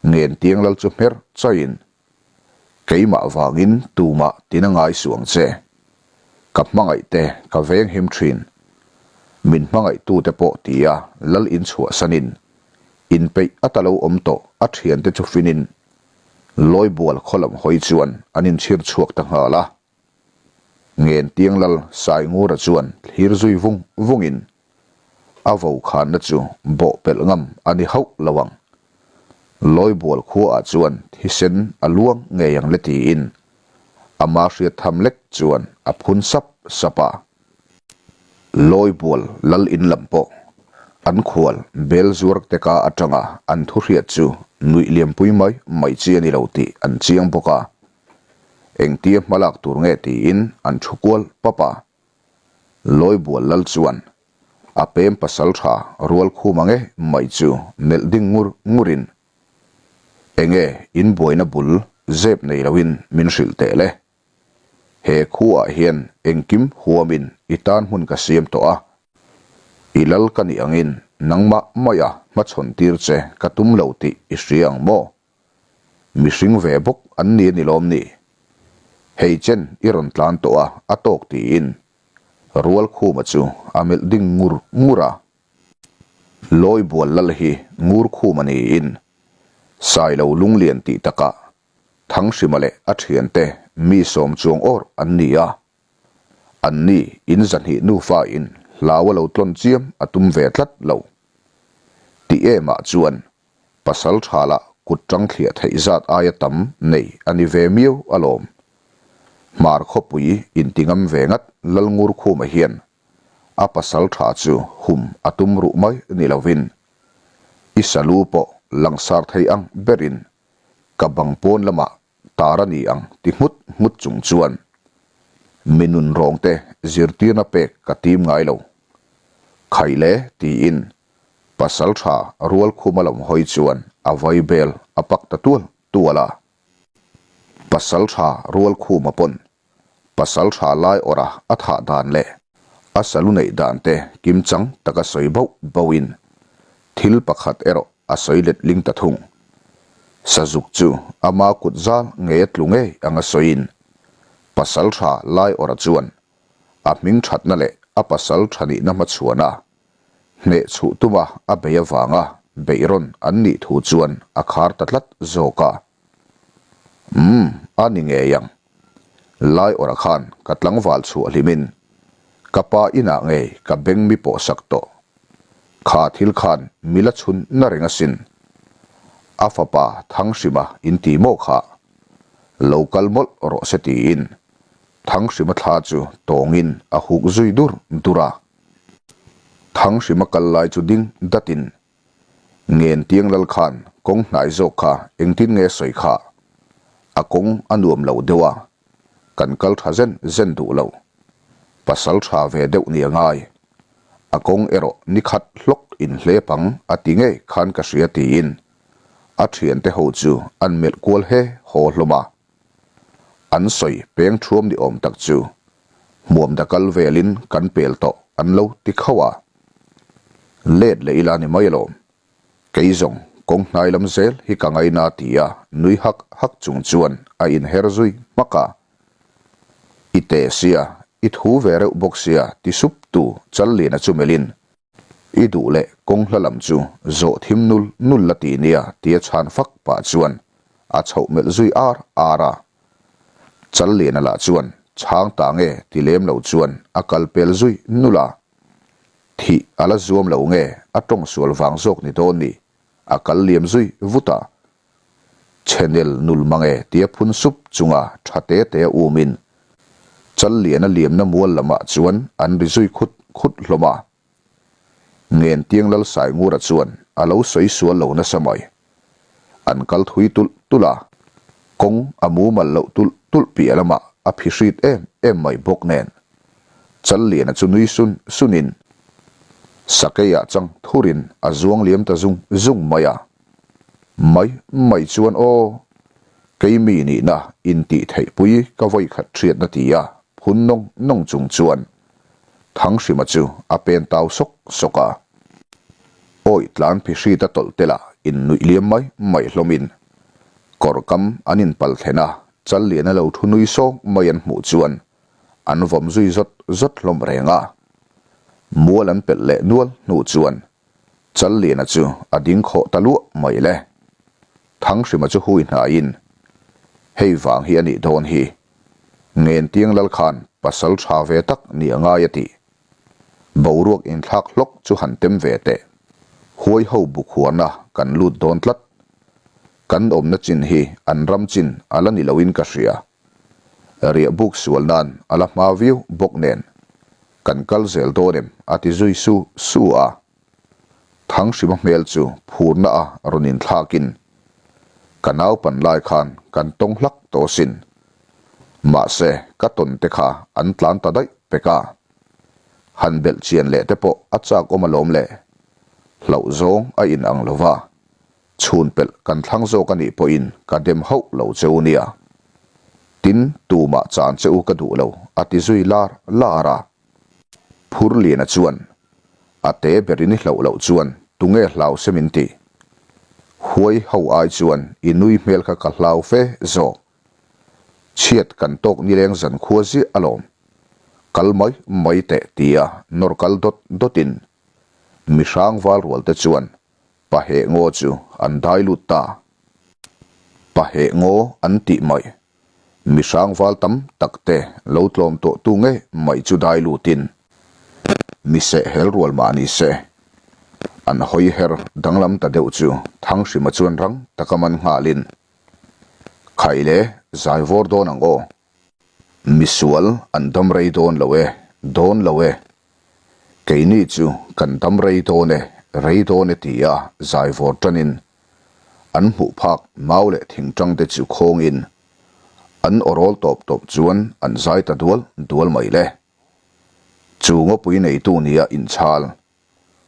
Speaker 1: Ngentiang lal chu hmer chaiin keimah vangin tumah tina ngai suh ang che. Ka hmangaih te ka veng him thin. Min hmangaihtute pawh tia lal inchhuahsanin Inpeih a ta lo awm tawh a thiante chu finin Lawibual khaw lam hawi chuan an inchhir chhuak ta nghal a. Ngentiang lal Saingura chuan thlir zui vung vungin a vo khanna chu bawh pelh ngam a ni hauh lo ang. Lawibual khuaah chuan thisen a luang ngei ang le tiin ama hriat tham lek chuan a phun sap sap a. Lawibual lal in lam pawh an khual bel zuar te ka atanga an thu hriat chu nuih liampui mai mai chi a ni lo tih an chiang bawk a. Engtia hmalak tur nge tiin an thu kual pap a. Lawibual lal chuan a pem pasal tha rual khum ang e mai chu melh ding ngur ngurin enge in buaina bul zep nei loin min hrilh teh le. He khuaah hian engkim huamin i tan hmun ka siam tawh a, i lal ka nih angin nangmah maia hmachhawn tir che ka tum lo tih i hria ang maw? Mihring ve bawk an ni a ni lawm ni? Hei chen i rawn tlan tawh a, a tawk tiin Rualkhuma chu a melh ding ngur ngur a. Lawibual lal hi Ngurkhuma niin Sailo lunglian tih takah. Thanghrima leh a thiante mi sawm chuang awr an ni a. An ni in 200 nufa in hlau a lo tlawn chiam a tum ve tlat lo. Ti emah chuan pasal tha lah kut tang thliah theih zat aia tam nei a ni ve miau alawm. Hmar khawpui intingam ve ngat Lalngurkhuma hian a pasal tha chu hum a tum ruh mai ni lovin i salu pawh langsar thei ang berin ka bang pawn lamah tar a ni ang ti nghut nghut chung chuan mi nun rawngte zirtirna pek ka tim ngai lo. Khaile tiin pasal tha Rualkhuma lam hawi chuan a vaibel a pak ta tual tual a. Pasal tha Rualkhuma pawn Pasal tha lai awrha a thah dan leh a salu neih dan te kimchang taka sawi bauh bauhin thil pakhat erawh a sawi letling ta thung. Sazuk chu ama kut zal ngei a tlu ngei anga sawiin pasal tha lai awrha chuan a hming thatna leh a pasal tha nihna hmachhuana hneh chhuh tuma a bei avanga beihrawn an nih thu chuan a khar ta tlat zawk a. Umm, a ni ngei ang. Lai awrah khan ka tlangval chhuah hlimin ka pa inah ngei ka beng mi pawh sak tawh. Kha thil khan mi la chhun na reng asin. A fapa Thanghrima inti maw kha? Lo kal mawlh rawh se tiin Thanghrima thla chu tawngin a huk zui dur dur a. Thanghrima kal lai chu ding datin Ngentiang lal khan kawng hnai zawk kha engtin nge sawi kha? A kawng a nuam lo deuh a, kan kal tha zen zen duh lo. Pasal tha ve deuh ni a ngai. A kawng erawh ni khat hlawk in hlep ang a ti ngei khan ka hria tiin a thiante ho chu an melh kual he haw hlawm a. An sawi peng thuam ni awm tak chu hmuam da kal velin kan pel tawh an lo ti khauh a. Let leh ila ni mai alawm. Kei zawng kawng hnai lam zel hi ka ngaina ti a nui hak hak chung chuan a inher zui hmak a. I te sia, i thu ve reuh bawk sia ti sup tu Challiana chu melhin I duh leh kawng hla lam chu zawh thim nul nul la ti nia tia chhan fak pah chuan a chhoh melh zui ar ar a. Challiana lah chuan chhang ta nge ti lem lo chuan a kal pel zui nul a. Thih a la zuam lo nge a tawng sual vang zawk ni dawn ni a kal liam zui vut a. Chhenel nul mange tia phun sup chunga tha te te a umin Challiana liamna mual lamah chuan an ri zui khut khut hlawm a. Ngentiang Lalsaingura chuan a lo sawi sual lo nasa mai. An kal thui tulh tulh a, kawng a mumal loh tulh tulh piah lamah a phi hrit em em mai bawk nen. Challiana chu nui sun sunin Sakeiah chang thurin a zuang liam ta zung zung mai a. Mai mai chuan aw, keimi nihna intih theihpui ka vawikhat hriatna ti a phun nawng nawng chung chuan Thanghrima chu a pen tau sawk sawk a. Awi tlan phihrita tawlh te lah innuih liam mai mai hlawmin kawr kam an inpal thlen a, Challiana lo thu nui sawng mai an hmuh chuan an vawm zui zawt zawt hlawm reng a. Mual an pelh leh nual hnu chuan Challiana chu a ding khawh ta luah mai le. Thanghrima chu hui hnaiin, Hei vang hi a nih dawn hi. Ngentiang lal khan pasal tha ve tak ni a ngai a ti. Boruak inthlak hlawk chu han tem ve teh. Huai ho buk huana kan lut dawn tlat. Kan awmna chin hi an ram chin a la ni loin ka hria. Riah buk sual nan a la hma viau bawk nen kan kal zel dawn em a ti zui su su a. Thanghrima hmel chu phurna a rawn inthlakin ka naupan lai khan kan tawng hlak tawh asin. Mahse ka tawn te kha an tlan ta daih pek a. Han belh chian leh te pawh a chak awm alawm le. Hlauh zawng a in ang lova. Chhun pelh kan thlang zawk a nih pawhin ka dem hauh lo che u nia. Tin, tumah chan che u ka duh lo, a ti zui lar lar a. Phurliana chuan, A te berin i hlauh loh chuan tunge hlau se min ti? Huai ho ai chuan i nui hmel kha ka hlau fe zawk. Chhiat kan tawk nileng zan khua ziah alawm. Kal mai mai teh tia nawr kal dawt dawtin mihrang val rual te chuan Paheh ngaw chu an dai lut ta. Paheh ngaw an tih mai. Mi hrangval tam tak te lo tlawm tawh tu nge mai chu dai lutin mi seh hel rual mah ni se. An hawi her danglam ta deuh chu Thanghrima chuan rang taka man nghalin, Khai le, zai vawr dawn ang aw. Misual an dam rei dawn lo e, dawn lo e. Keini chu kan dam rei dawn e, rei dawn e tia zai vawr tanin an hmuh phak mau leh thingtang te chu khawngin an awrawl tawp tawp chuan an zai ta dual dual mai le. Chu ngawpui neitu nia inchhal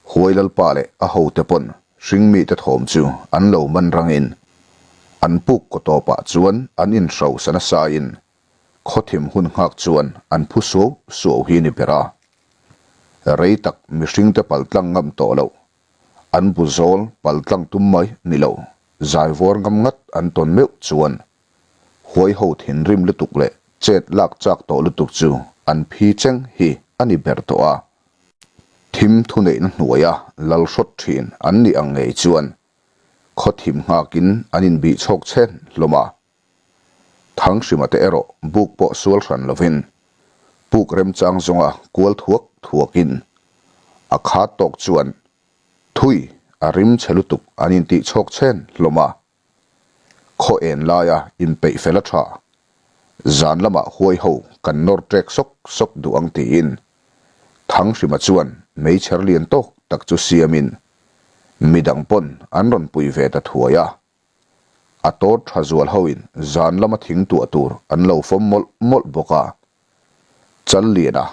Speaker 1: Huai Lalpa leh a hote pawn hringmite thawm chu an lo man rangin an puk kaw tawpah chuan an inhrosa nasain khawthim hun nghak chuan an phu suau suau hi ni ber a. Rei tak mihringte paltlang ngam tawh loh, an bu zawl paltlang tum mai ni lo, zaivawr ngam ngat an tawn meuh chuan Huai ho thinrim lutuk leh chet lak chak tawh lutuk chu an phi cheng hi a ni ber tawh a. Thim thuneihna hnuaia lal hrawt thin an nih ang ngei chuan khaw thim nghakin an inbih chhawk chhen hlawm a. Thanghrima te erawh buk pawh sual hran lovin puk remchang zawnga kual thuak thuakin a khat tawk chuan thui a rim chhe lutuk an intih chhawk chhen hlawm a. Khaw en laia inpeih fel a tha. Zan lamah huai ho kan nawr ṭek sawk sawk duh ang tiin Thanghrima chuan meichher lian tawk tak chu siamin midang pawn an rawn pui ve ta thuai a. A tawr tha zual hoin zan lama thing tuah tur an lo fawm mawlh mawlh bawk a. Challiana,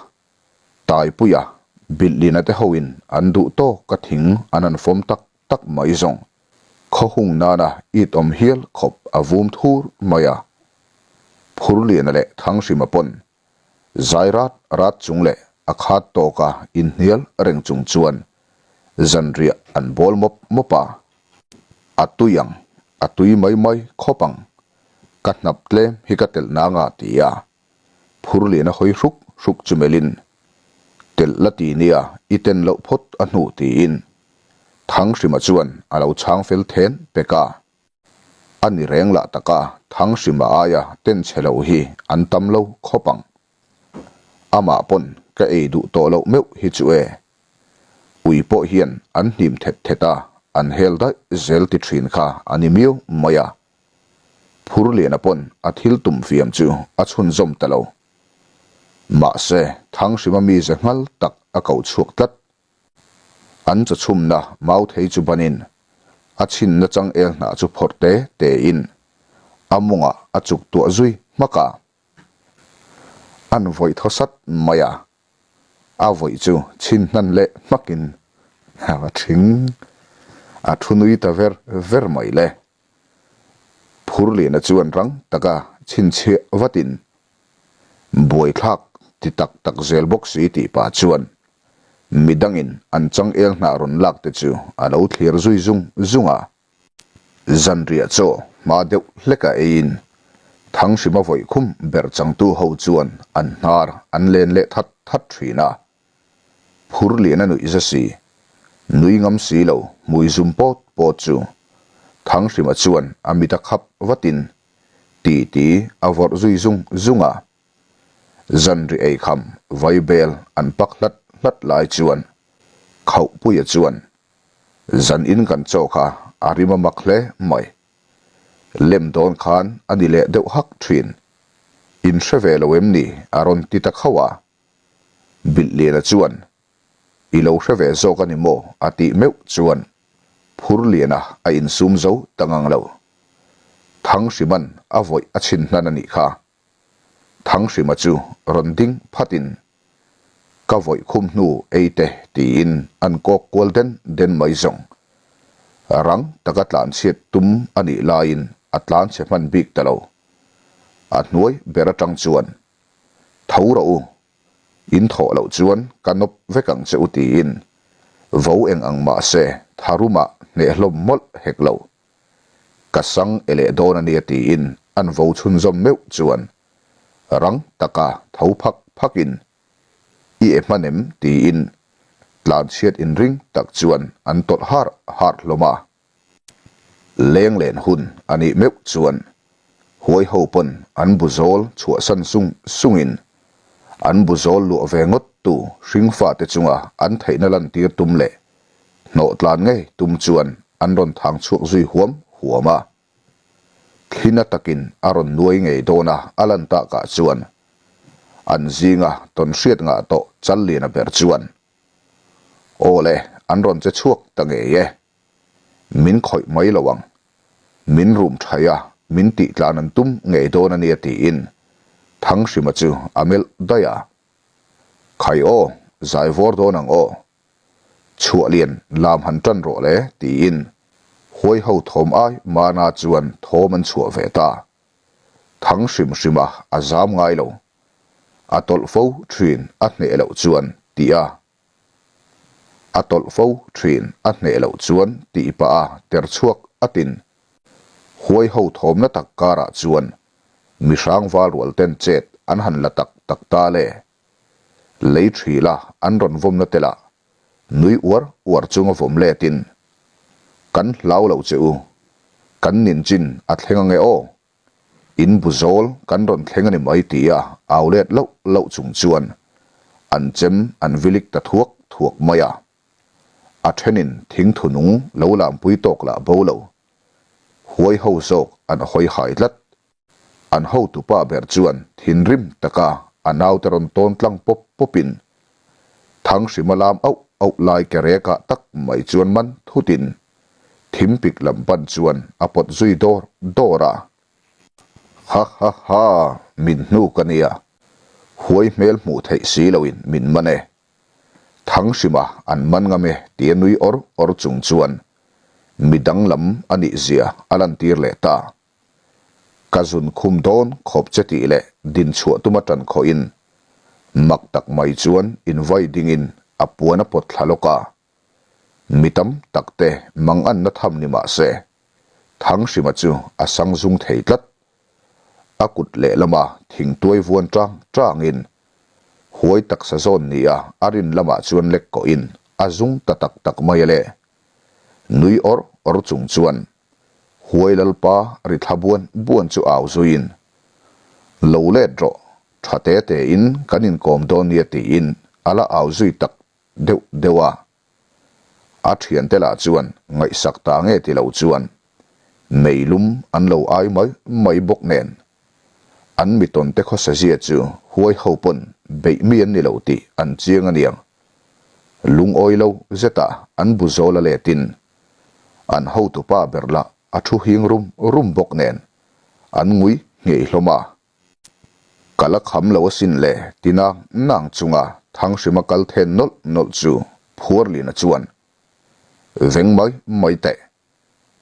Speaker 1: Taipuia, Bilhlina te hoin an duh tawk a thing an han fawm tak tak mai zawng. Khaw hung nana it awm hial khawp a vum thur mai a. Phurliana leh Thanghrima pawn zai rat rat chung leh a khat tawka inhnial reng chung chuan zanriah an bawl mawp mawp a. A tui ang, a tui mai mai khawp ang, ka hnap tlem hi ka telh nang a ti a. Phurliana hawi hruk hruk chu melhin, Telh la ti nia, i ten loh phawt a hnu tiin Thanghrima chuan a lo chhang fel then pek a. A ni reng lah taka Thanghrima aia ten chhe lo hi an tam lo khawp ang. Amah pawn ka ei duh tawh loh meuh hi chu e. Ui pawh hian an hnim thet thet a, an hel daih zel ti thin kha a ni miau mai a. Phurliana pawn a thil tum fiam chu a chhunzawm ta lo. Mahse, Thanghrima mize nghal tak a koh chhuak tlat. An chawchhumna mauthei chu banin a chhinna changel hnah chu phawrh te tein a mawngah a chuk tuah zui hmak a. An vawih thaw sat mai a, a vawih chu chhin hnan leh hmakin a thing a thu nui ta ver ver mai le. Phurliana chuan rang taka chhinchhiah vatin Buaithlak ti tak tak zel bawk si tih pah chuan midangin an changel hnah rawn lak te chu a lo thlir zui zung zung a. Zanriah chaw hma deuh hleka eiin Thanghrima vawikhum ber changtu ho chuan an hnar an len leh that that thin a. Phur lian a nuih za si, nui ngam si lo hmui zum pawt pawt chu Thanghrima chuan a mit a khap vatin ti ti a vawrh zui zung zung a. Zanri eikham vaibel an pak hlat hlat lai chuan Khauhpuia chuan zan in kan chaw kha a rim a mak hle mai. Lem dawn khan a ni leh deuh hak thin. In hre ve lo em ni a rawn ti ta khauh a. Bilhliana chuan I lo hre ve zawk a ni maw? a tih meuh chuan Phurliana a insum zo ta ngang lo. Thanghriman a vawih a chhin hnan a nih kha. Thanghrima chu rawn ding phatin Ka vawih khum hnu ei te tiin an kawk kual den den mai zawng. Rang taka tlanchhiat tum a nih laiin a tlanchhe hman bik ta lo. A hnuai ber atang chuan Tho rawh u, in thawh loh chuan ka nawp vek ang che u tiin vo eng ang mah se tharumah hneh hlawm mawlh hek lo. Ka sang e leh dawn a nia tiin an vo chhunzawm meuh chuan rang taka tho phak phakin i e hman em tiin tlanchhiat inring tak chuan an tawlh har har hlawm a. Leng len hun a nih meuh chuan huai ho pawn an bu zawl chhuahsan sung sungin an bu zawl luah ve ngawt tu hringfate chunga an theihna lantir tum leh hnawh tlan ngei tum chuan an rawn thang chhuak zui huam huam a. Thlina takin a rawn nuai ngei dawn a, a lan takah chuan an zinga tawn hriat ngah tawh Challiana ber chuan, Aw le, an rawn che chhuak ta ngei e. Min khawih mai lo ang. Min rum thaih a, min tih tlan an tum ngei dawn a nia tiin Thanghrima chu a melh daih a. Khai aw, zai vawr dawn ang aw. Chhuah lian lam han tan rawh le tiin huai ho thawm ai mana chuan thawm an chhuah ve ta. Thang hrim hrim a a zam ngai lo. A tawlh fo thin a hneh loh chuan tih a. A tawlh fo thin a hneh loh chuan tih pah a ter chhuak atin. Huai ho thawmna tak karah chuan mihrang val rual ten chet an han la tak tak ta le. Lei ṭhila an rawn vawmna te lah nui uar uar chunga vawm letin, Kan hlau lo che u, kan ninchin a thleng ange aw, in bu zawl kan rawn thleng a ni mai tia au let loh loh chung chuan an chem an vilik ta thuak thuak mai a. A ṭhenin thingthu nung lo lampui tawk lah bo lo, huai ho zawk an hawi hai tlat. An hotupa ber chuan thinrim taka a naute rawn tawn tlang pawp pawpin Thanghrima lam auh auh lai ke rekah tak mai chuan man thutin thimpik lam pan chuan a pawt zui dawr dawr a. Ha ha ha, min hnuk a nia, huai hmel hmuh theih si loin min man e. Thanghrima an man ngam e tia nui awr awr chung chuan midang lam a nih zia a lantir leh ta. Ka zun khum dawn khawp che tih leh din chhuah tuma tan khawhin mak tak mai chuan invai dingin a puan a pawt thla lawk a. Mi tam tak te manganna tham ni mah se Thanghrima chu a sang zung thei tlat. A kut lehlama thingtuai vuan tang tangin huai taksa zawn nia a rin lamah chuan lek kawhin a zung ta tak tak mai a le. Nui awr awr chung chuan Huai Lalpa ri thla buan buan chu au zuiin, Lo let rawh, tha te tein kan inkawm dawn nia tiin a la au zui tak deuh deuh a. A thiante lah chuan ngaihsak ta nge ti lo chuan meilum an lo ai mai mai bawk nen an mitawnte khawsazia chu huai ho pawn beih mi an ni lo tih an chiang aniang. Lungawi lo zeta an bu zawl a letin An hotupa ber lah a thu hing rum rum bawk nen an ngui nghei hlawm a. Ka la kham lo asin le ti nang nang chunga Thanghrima kal then nawlh nawlh chu Phuarlina chuan veng mai mai teh.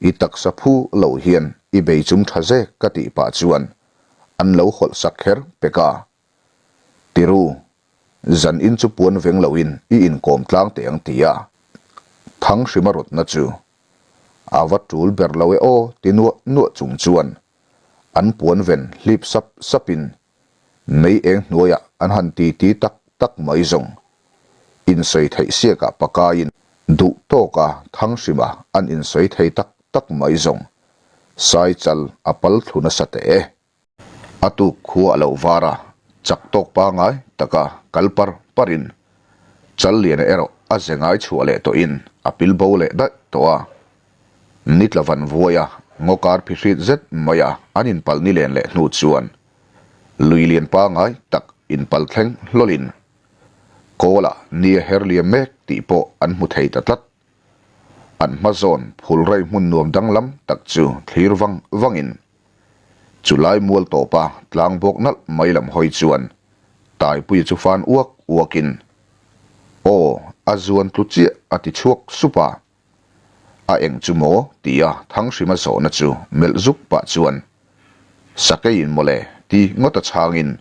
Speaker 1: I taksa phu lo hian i bei chum tha zek ka tih pah chuan an lo hawlh sak kher pek a. Tiru, zan in chu puan veng loin i inkawm tlang teh ang ti a, Thanghrima rawtna chu a va tul ber lo e aw ti nuah nuah chung chuan an puan ven hlip sap sapin mei eng hnuaiah an han ti ti tak tak mai zawng. Insawi theih siakah pakaiin duh tawka Thanghrima an insawi thei tak tak mai zawng Saichal a pal thlu nasa teh e. A tuk khua a lo var a, chak tawk pangai taka kal par parin Challiana erawh a ze ngai chhuah leh tawhin a pil bo leh daih tawh a. Nitla van vuai a, ngaw kar phihrit zet mai a an inpalh ni len leh hnu chuan lui lian pangai tak inpalh thleng hlawlin Kawla ni a her liam mek tih pawh an hmu thei ta tlat. An hma zawn phul rei hmun nuam danglam tak chu thlir vang vangin Chu lai mual tawpa tlang bawk nalh mai lam hawi chuan Taipuia chu fan uak uakin, Aw, a zuan tlu chiah a ti chhuak sup a. A eng chu maw? tia Thanghrima zawhna chu melh zuk pah chuan, Sakeiin mawle ti ngawt a chhangin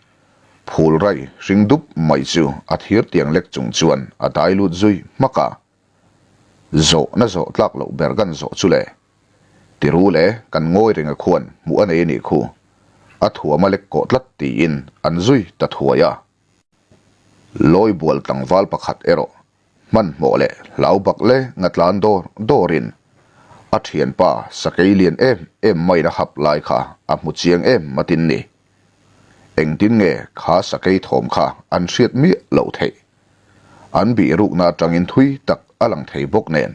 Speaker 1: phul rai hring dup mai chu a thir tiang lek chung chuan a dai lut zui hmak a. Zawhna zawh tlak loh ber kan zawh chu le. Tiru le, kan ngawi reng a khuan hmuh a nei a nih khu. A thuam a lek kawh tlat tiin an zui ta thuai a. Lawi bual tlangval pakhat erawh hmanhmawh leh hlau bak le nga tlan dawr dawrin. A thianpa sakei lian em em maiin a hap lai kha a hmu chiang em atin ni. Engtin nge kha sakei thawm kha an hriat miah loh theih? An bih rukna atangin thui tak a lang thei bawk nen.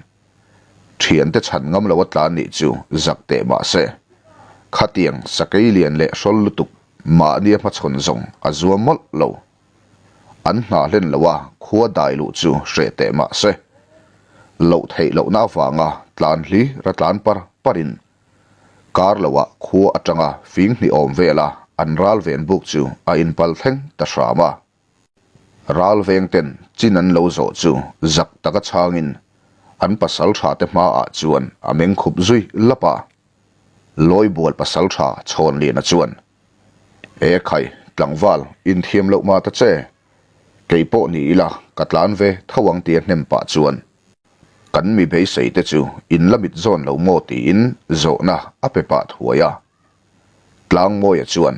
Speaker 1: Thiante chhan ngam lo a tlan nih chu zak teh mah se, khatiang sakei lian leh hrawl lutuk mahnia hmachhawn zawng a zuam mawlh lo. An hna hlen lo a khua dai luh chu hreh teh mah se, loh theih lohna avanga tlan hli ra tlan par parin kar loah khua atanga fing hnih awm vela an ral ven buk chu a inpal thleng ta hram a. Ral veng ten chin an lo zawh chu zak taka chhangin an pasal tha te hmaah chuan a meng khup zui lap a. Lawibual pasal tha Chhawnliana chuan, E khai, tlangval, inthiam loh mah ta che. Kei pawh ni ila ka tlan ve tho ang tia hnem pah chuan kan mi beisei te chu in la mit zawn lo maw tiin zawhna a pe pah thuai a. Tlangmawia chuan,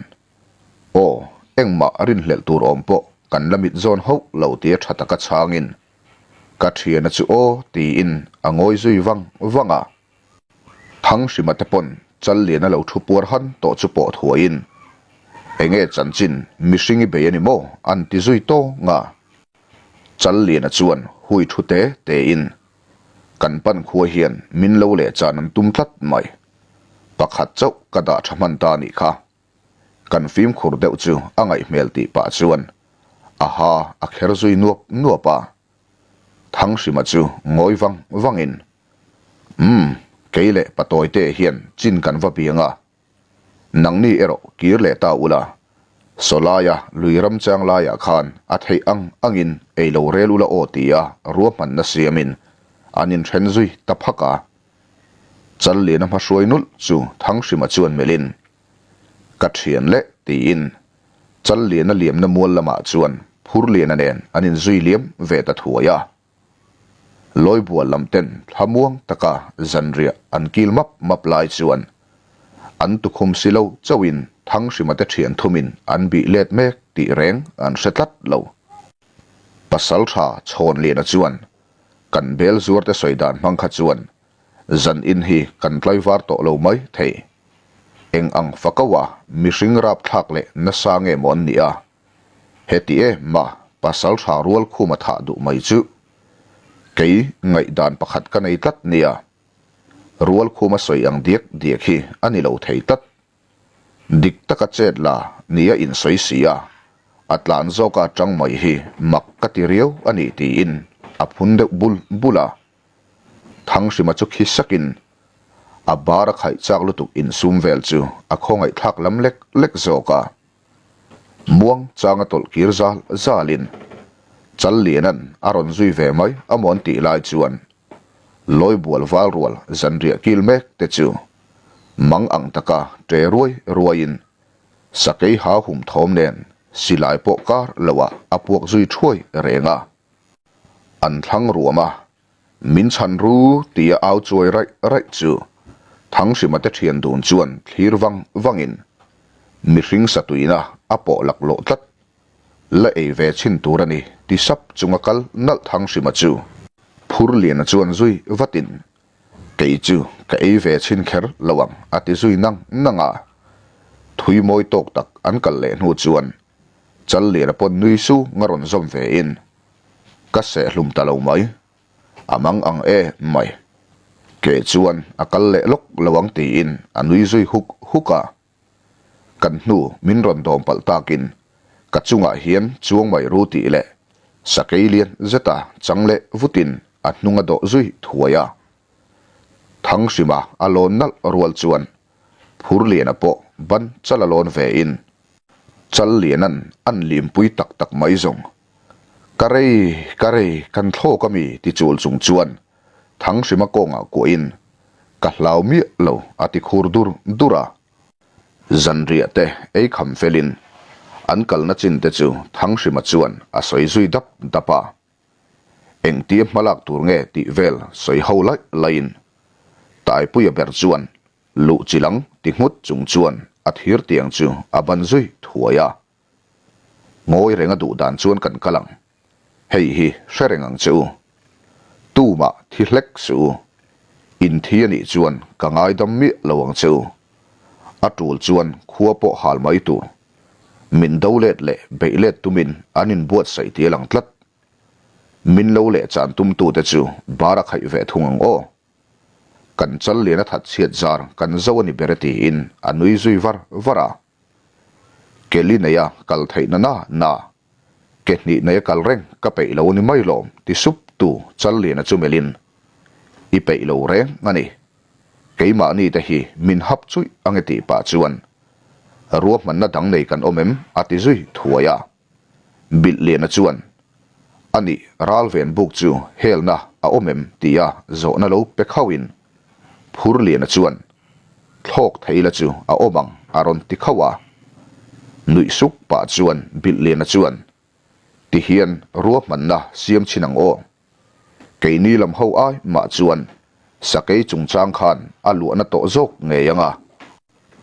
Speaker 1: Aw, engmah rinhlelh tur awm pawh kan la mit zawn hauh lo tia tha taka chhangin ka thiana chu aw tiin a ngawi zui vang vang a. Thanghrima te pawn Challiana lo thu puar han tawh chu pawh thuaiin, Enge chanchin mihring i bei a ni maw? an ti zui tawng a. Challiana chuan hui thu te tein, Kan pan khua hian min lo leh chan an tum tlat mai. Pakhat chauh ka dah tha hman ta nih kha. Kan fimkhur deuh chu a ngaih hmel tih pah chuan a ha a kher zui nuap nuap a. Thanghrima chu ngawi vang vangin, Umm, kei leh Patawite hian chin kan va biang a, nangni erawh kir leh ta ula, sawlaia lui ram chang laiah khan a theih ang angin ei lo rel ula aw tia ruahmanna siamin an inthen zui ta phak a. Challiana hmahruai nulh chu Thanghrima chuan melhin, Ka thian leh tiin Challiana liamna mual lamah chuan Phurliana nen an inzui liam ve ta thuai a. Lawibual lam ten thlamuang taka zanriah an kil map map lai chuan an tukhum si lo chauhin Thanghrima te thian thumin an bih let mek tih reng an hre tlat lo. Pasaltha Chhawnliana chuan kan bel zuar te sawi dan hmang kha chuan zan in hi kan tlaivar tawh lo mai thei. Eng ang fakaua mihring rapthlak leh nasa nge maw an nih a? Heti em a, pasal tha rual khum a thah duh mai chu. Kei ngaihdan pakhat ka nei tlat nia. Rual khum a sawi ang diak diak hi a ni lo thei tlat. Dik taka chet la nia insawi si a, a tlan zawka tang mai hi mak ka ti riau a ni tiin a phun deuh bul bul a. Thanghrima chu khi sakin a bar a khaih chak lutuk insum vel chu a khawngaihthlak lam lek lek zawk a. Muang changa tawlh kir zal zalin Challiana'n a rawn zui ve mai a mawn tih lai chuan Lawibual val rual zanriah kil mek te chu mang ang taka ṭe ruai ruaiin sakei ha hum thawm nen silai pawh kar loah a puak zui ṭhuai reng a. An thlang ruam a, Min chhan ru tia au chuai raih raih chu Thanghrima te thian dun chuan thlir vang vangin mihring satuina a pawh laklawh tlat. La ei ve chhin tur a ni ti sap chunga kal nalh Thanghrima chu Phurliana chuan zui vatin kei chu ka ei ve chhin kher lo ang a ti zui nang nang a. Thui mawi tawk tak an kal leh hnu chuan Challiana pawn nui su nga rawn zawm ve in Ka seh hlum ta lo mai. A mang ang e mai. Ke chuan a kal leh lawk lo ang tiin a nui zui huk huk a. Kan hnu min rawn dawm palh takin ka chungah hian chuang mai ru tih leh sakei lian zeta chang leh vutin a hnung a dawh zui thuai a. Thanghrima a lawn nalh rual chuan Phurliana pawh ban chal a lawn ve in Challiana'n an limpui tak tak mai zawng. Ka rei, ka rei, kan thlawk a mi ti chul chung chuan Thanghrima kawngah kuahin ka hlau miah lo a ti khur dur dur a. Zanriah te ei kham felin an kalna chin te chu Thanghrima chuan a sawi zui dap dap a. Engtia hmalak tur nge tih vel sawi ho laih laihin Taipuia ber chuan luh chilang ti nghut chung chuan a thir tiang chu a ban zui thuai a. Ngawi reng a duh dan chuan kan kal ang. Hei hi hre reng ang che u. Tumah thi hlek suh u. In thi a nih chuan ka ngaidam miah lo ang che u. A tul chuan khua pawh hal mai tur. Min do let leh beih let tumin an inbuatsaih tih a lang tlat. Min lo leh chan tumtute chu bar a khaih ve thung ang aw. Kan chal lian a that chhiat zar kan zo a ni ber e tiin a nui zui var var a. Keli neia kal theihna na na, ke hnih neia kal reng ka peih lo a ni mai lawm ti sup tu chal liana chu melhin, I peih lo reng a ni. Keimahni te hi min hap chuih ang e tih pah chuan ruahmanna dang nei kan awm em a ti zui thuai a. Bilhliana chuan, A nih, ralven buk chu helna a awm em? tia zawhna lo pe khauhin Phurliana chuan, Thlawk thei la chu a awm ang a rawn ti khauh a. Nuih suk pah chuan Bilhliana chuan, Tihian ruahmanna siam chhin ang aw. Keini lam ho ai mah chuan sakei chungchang khan a luahna tawh zawk ngei ang a.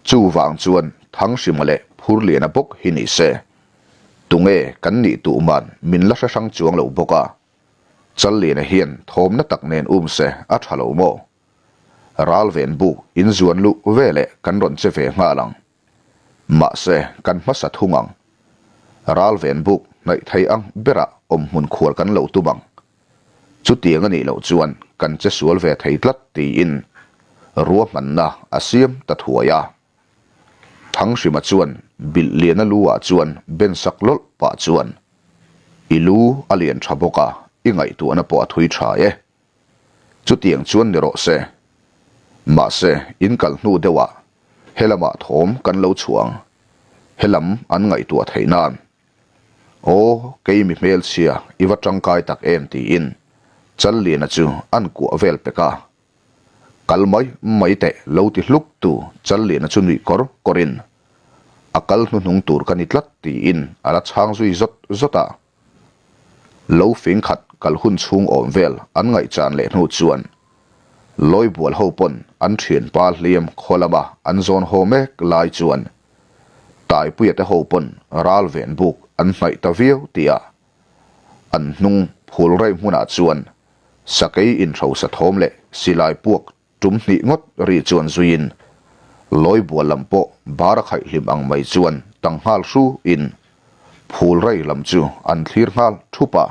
Speaker 1: Chuvang chuan Thanghrima leh Phurliana bawk hi ni se. Tunge kan nih tuh man min la hre hrang chuang lo bawk a. Challiana hian thawmna tak nen um se a tha lo maw? Ralven buk inzuan luh veleh kan rawn che ve nghal ang. Mahse, kan hmasa thung ang. Ral ven buk hnaih thei ang berah awmhmun khual kan lo tum ang. Chutiang a nih loh chuan kan che sual ve thei tlat tiin ruahmanna a siam ta thuai a. Thanghrima chuan bilh liana lu ah chuan ben sak lawlh pah chuan, I lu a lian tha bawk a, i ngaihtuahna pawh a thui tha e. Chutiang chuan ni rawh se. Mahse, in kal hnu deuhah helamah thawm kan lo chhuah ang. Helam an ngaihtuah theih nan. Aw, kei mi hmelchhia i va tangkai tak em tiin Challiana chu an kuah vel pek a. Kal mai mai teh lo ti hluk tu Challiana chu nuih kawr kawrin a kal hnuhnung tur ka ni tlat tiin a la chhang zui zawt zawt a. Lo fing khat kal hun chhung awm vel an ngaihchan leh hnu chuan Lawibual ho pawn an thianpa hliam khaw lama an zawn haw mek lai chuan Taipuia te ho pawn ral ven buk an hnaih ta viau tih ah an hnung phul raih hmunah chuan sakei inhrosa thawm leh silai puak Tum hnih ngawt ri chuan zuiin Lawibual lam pawh bar a khaih hlim ang mai chuan tang nghal hru in phul rei lam chu an thlir nghal thup a.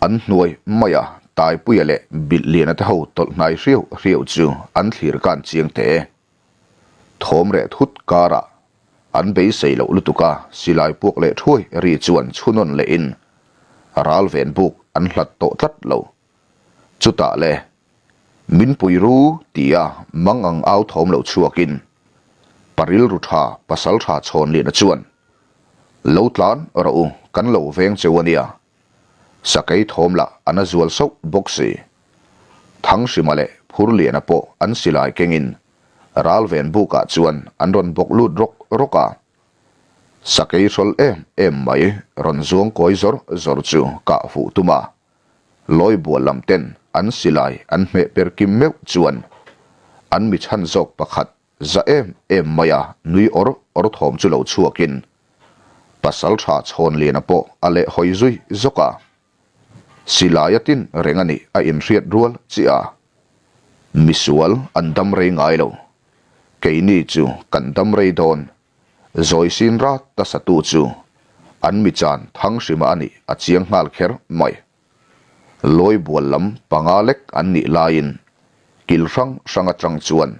Speaker 1: An hnuai maia Taipuia leh Bilhliana te ho tawlh hnai hriau hriau chu an thlir kan chiang teh e. Thawm reh thut karah an beisei loh lutuk a silai puak leh thuai ri chuan chhunawn leh in ral ven buk an hlat tawh tlat lo. Chutah le, min pui ru tia mang ang au thawm lo chhuakin pa rilru tha pasal tha Chhawnliana chuan, Lo tlan rawh u, kan lo veng cheu a nia. Sakei thawm lah a na zual sauh bawk si. Thanghrima leh Phurliana pawh an silai kengin ralven bukah chuan an rawn bawk lut rawk rawk a. Sakei hrawl em em mai rawn zuang kawi zawr zawr chu kah fuh tum a. Lawibual lam ten an silai an hmeh per kim meuh chuan an mi chhan zawk pakhat za em em maia nui awr awr thawm chu lo chhuakin Pasaltha Chhawnliana pawh a leh hawi zui zawk a. Silai a tin reng a nih a inhriat rual chiah a. Misual an dam rei ngai lo. Keini chu kan dam rei dawn Zawi sin rat ta satu chu an mi chan thang hrima a nih a chiang nghal kher mai. Lawi bual lam panga lek an nih laiin kil hrang hrang atang chuan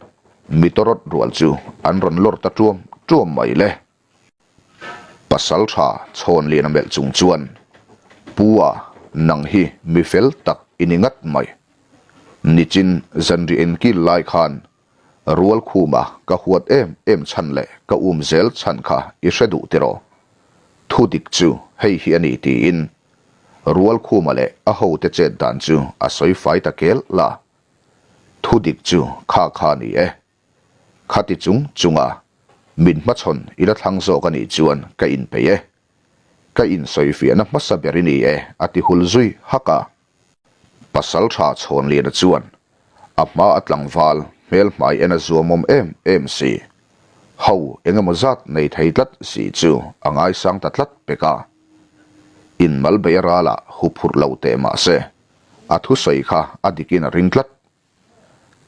Speaker 1: mi tawrawt rual chu an rawn lawr ta tuam tuam mai le. Pasal tha chhawn lian a melh chung chuan, Pu a, nang hi mi fel tak i ni ngat mai. Nichin zanriah inkil lai khan Rual khuma ka huat em em chhan leh ka um zel chhan kha i hre duh tiraw? Thu dik chu hei hi a ni tiin Rual khuma leh a hote chet dan chu a sawi fai ta kel la. Thu dik chu kha kha a ni e. Khati chung chunga min hmachhawn i la thlang zawk a nih chuan ka inpeih e. Ka insawifiahna hmasa ber i ni e a ti hul zui hak a. Pasal tha Chhawnliana chuan a hma a tlangval hmel hmai en a zuamawm em em si. Ho eng emaw zat nei thei tlat si chu a ngaisang ta tlat pek a. Inmal bei a ralah huphurh lo teh mah se, a thusawi kha a dikin a ring tlat.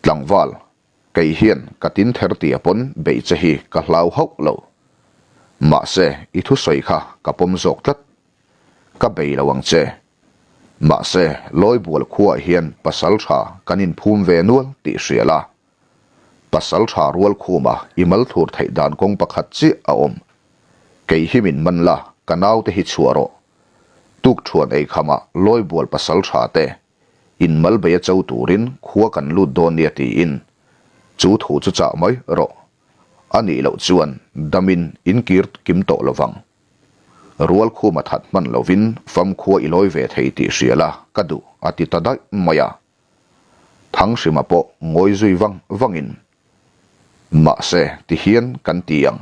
Speaker 1: Tlangval, kei hian ka tin ther tia pawn beih che hi ka hlau hauh lo. Mahse, i thusawi kha ka pawm zawk tlat. Ka bei lo ang che. Mahse, Lawibual khuaah hian pasal tha kan inphum ve nual tih hria la. Pasal tha rual khuma i mal thlur theih dan kawng pakhat chiah a awm. Kei hi min man la, ka naute hi chhuah rawh. Tukṭhuan ei khamah Lawibual pasal tha te in mal bei a cho turin khua kan lut dawn nia tiin chu thu chu chah mai rawh. A nih loh chuan damin in kir kim tawh lovang. Rual khuma that hman lovin famkhua i lawi ve thei tih hria la ka duh a ti ta daih mai a. Thanghrima pawh ngawi zui vang vangin, Mahse, tihian kan ti ang.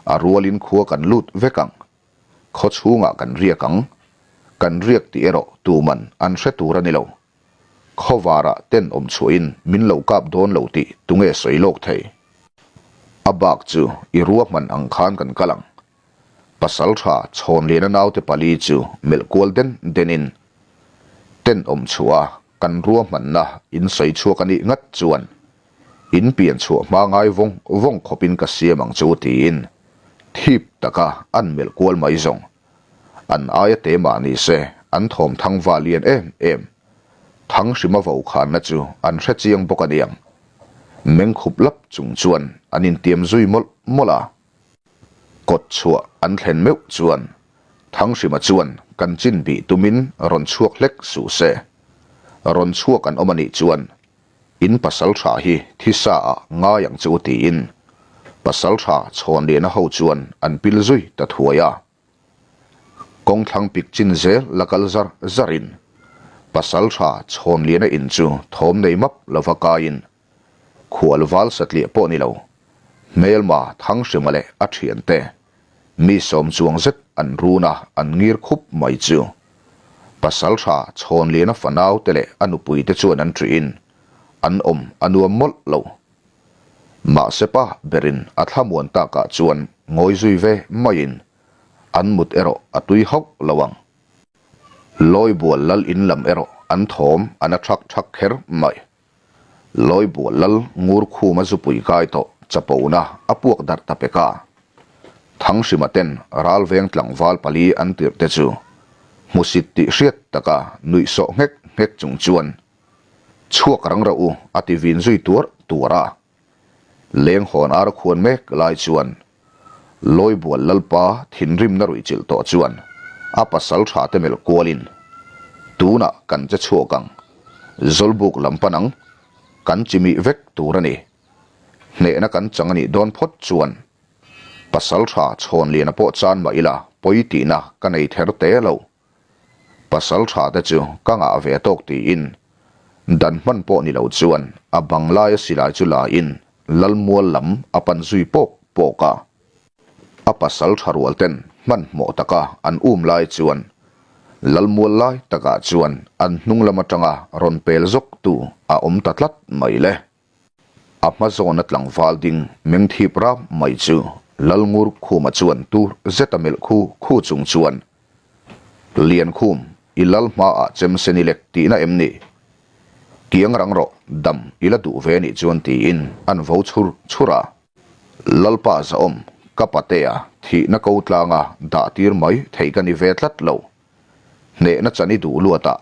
Speaker 1: A rualin khua kan lut vek ang. Khaw chhungah kan riak ang. Kan riak tih erawh tuman an hre tur a ni lo. Khawvarah tenawm chhuahin min lo kap dawn lo tih tunge sawi lawk thei? A bak chu i ruahman ang khan kan kal ang. Pasalṭha Chhawnliana naute pali chu melh kual den denin tenawm chhuah a kan ruahmanna in sawi chhuak a nih ngat chuan in pian chhuah hma ngai vawng vawng khawpin ka siam ang chu tiin thip taka an melh kual mai zawng. An aia te mah ni se an thawm thang va lian em em. Thang hrima vo khanna chu an hre chiang bawk a niang. Meng khup lap chung chuan an intiam zui mawlh mawlh a. Kawt chhuah an thlen meuh chuan Thanghrima chuan kan chin bih tumin rawn chhuak hlek suh se. Rawn chhuak an awm a nih chuan in pasaltha hi thisa ah ngai ang che u tiin pasaltha Chhawnliana ho chuan an pil zui ta thuai a. Kawngthlang pik chin zel la kal zar zarin pasaltha Chhawnliana in chu thawm nei map lova kaiin Khual val satliah pawh ni lo, hmelma Thanghrima leh a thiante mi sawm chuang zet an run a, an ngir khup mai chu. Pasaltha Chhawnliana fanau te leh a nupui te chuan an ṭihin an awm a nuam mawlh lo. Mahse pa berin a thlamuan takah chuan ngawi zui ve maiin an mut erawh a tui hauh lo ang. Lawibual lal in lam erawh an thawm a na ṭhak ṭhak kher mai. Lawibual lal ngur khuma zupui kai tawh chapona a puak darh ta pek a. Thanghrima ten ralveng tlangval pali an tirh te chu hmusit tih hriat taka nuih sawh nghek nghek chung chuan chhuak rang rauh u a ti vin zui tuar tuar a. Leng hawn ar khuan mek lai chuan Lawibual Lalpa thinrimna ruihchilh tawh chuan a pasal tha te melh kualin, Tunah kan che chhuak ang, Zawlbuk lam pan ang, kan chimih vek tur a ni. Hnehna kan chang a nih dawn phawt chuan pasal tha Chhawnliana pawh chan mah ila pawi tihna ka nei ther te lo. Pasal tha te chu ka ngah ve tawk tiin dan hman pawh ni lo chuan a bang laia silai chu la in Lalmual lam a pan zui pawk pawk a. A pasal tha rual ten hmanhmawh taka an um lai chuan Lalmual lai takah chuan an hnung lam atanga rawn pel zawk tu a awm ta tlat mai le. A hma zawna tlangval ding meng thip ram mai chu Lalngur Khuma chuan tur zeta melh khu khu chung chuan, Liankhum, i lal hmaah chem sen i lek tihna em ni? Kiang rang rawh, dam i la duh ve nih chuan tiin an vo chhur chhur a. Lalpa zahawm, ka patea thihna ko tlanga dah tir mai thei ka ni ve tlat lo. Hnehna chan i duh luatah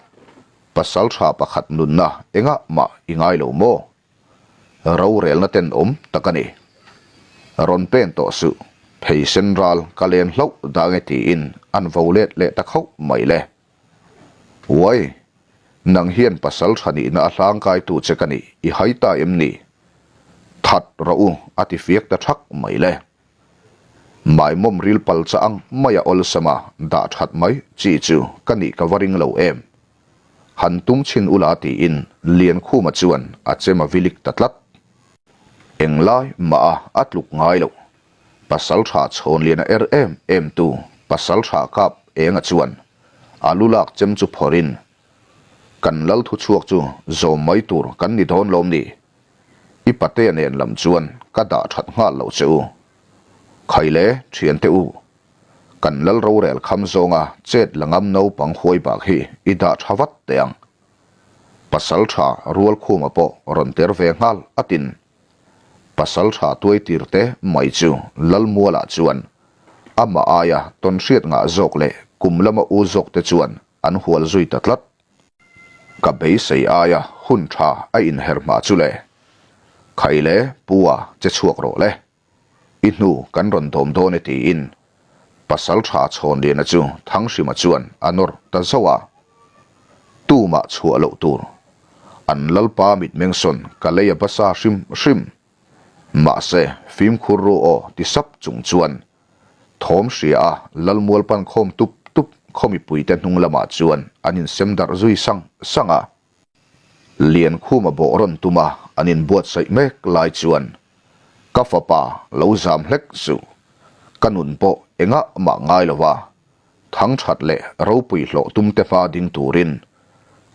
Speaker 1: pasal tha pakhat nunna engah mah i ngai lo maw? Rorelna tenawm tak a ni. Rawn pen tawh suh, pheisen ral ka len hlauh dang e tiin an vo let leh ta khauh mai le. Uai, nang hian pasal tha nihna a hlangkaitu che ka nih i hai ta em ni? That rawh u a ti fiak ta thak mai le. Maimawm ril pal cha ang mai a awlsam a, dah that mai chi chu ka nih ka va ring lo em. Han tum chhin ula tiin Liankhuma chuan a chem a vilik ta tlat. Englai mah a a tluk ngai lo. Pasaltha Chhawnliana er em em tu Pasaltha Kap Enga chuan a lu lak chem chu phawrhin kan lal thuchhuak chu zawm mai tur kan ni dawn lawm ni? I patea nen lam chuan ka dah that nghal lo che u. Khaile, thiante u, kan lal rorel kham zawnga chet la ngam naupang huai bak hi i dah tha vat teh ang. Pasalṭha Rualkhuma pawh rawn ter ve nghal atin. Pasalṭha tuaitir te mai chu Lalmualah chuan amah aia tawnhriat ngah zawk leh kum lama u zawk te chuan an hual zui ta tlat. Ka beisei aia hun tha a inher hma chu le. Khaile Pu-a che chhuak rawh le. I hnu kan rawn dawm dawn e tiin Pasalṭha Chhawnliana chu Thanghrima chuan a nawr ta zauh a. Tumah chhuah loh tur. An Lalpa mitmeng sawn ka lei a basa hrim hrim. Mahse, fimkhur ru aw ti sap chung chuan thawm hria a Lalmual pan khawm tup tup khaw mipuite hnung lamah chuan an insem darh zui sang sang a. Liankhuma bawh rawn tuma an inbuatsaih mek lai chuan ka fapa lo zam hlek suh, ka nun pawh engah mah ngai lo va, thangthat leh ropui hlawh tum te hma ding turin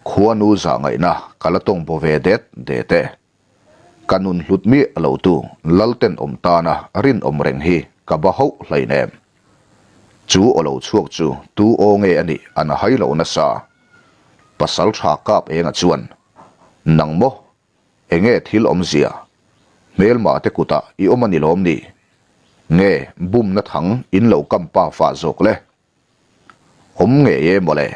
Speaker 1: khuanu zahngaihna ka la tawng baw ve det det e. Ka nun hlut miah lo tu Lalten awm tana rinawm reng hi ka ba hauh hleinem. Chu aw lo chhuak chu tu aw nge a nih an hai lo nasa. Pasal tha kap enga chuan, Nang maw? Enge thil awmzia? Hmelma te kutah i awm a ni lawm ni? Nge bumna thang in lo kam pa fah zawk le? Awm ngei e mawle.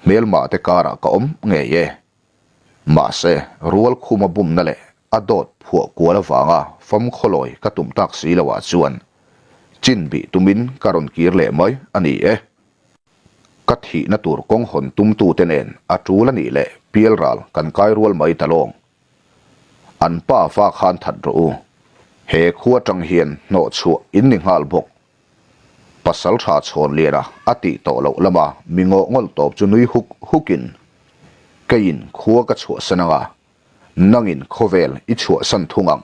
Speaker 1: Hmelma te karah ka awm ngei e. Mahse, rual khuma bumna leh a dawt phuah kual avanga fam khawlawi ka tum tak si loah chuan chin bih tumin ka rawn kir leh mai a ni e. Ka thihna tur kawng hawn tumtute nen a tul a nih leh pialral kan kai rual mai ta lawng. An pa fa khan that rawh u. He khua tang hian hnawh chhuah in ni nghal bawk. Pasal tha Chhawnliana a tih tawh loh lama mi ngawh ngawlh tawp chu nui huk hukin, Keiin khua ka chhuahsan anga, nangin khawvel i chhuahsan thung ang.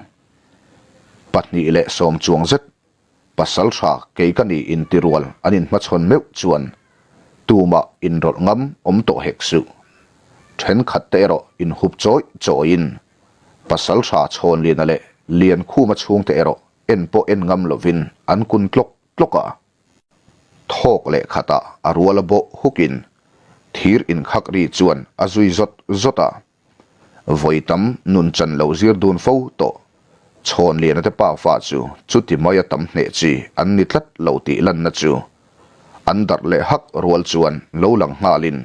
Speaker 1: 2 le 10 chuang zet pasal tha kei ka ni intirual an inhmachhawn meuh chuan tumah inrawlh ngam awm tawh hek suh. Thenkhat te erawh inhup chawi chawiin pasal tha Chhawnliana leh Liankhuma chhungte erawh En pawh en ngam lovin an kun tlawk tlawk a. Thawk leh khatah a rual a bawh hukin thir inkhak ri chuan a zui zawt zawt a. Vawi tam nun chan lo zir dun fo tawh Chhawnliana te pafa chu chuti maia tam hneh chi an ni tlat lo tih lanna chu an darh leh hak rual chuan lo lang nghalin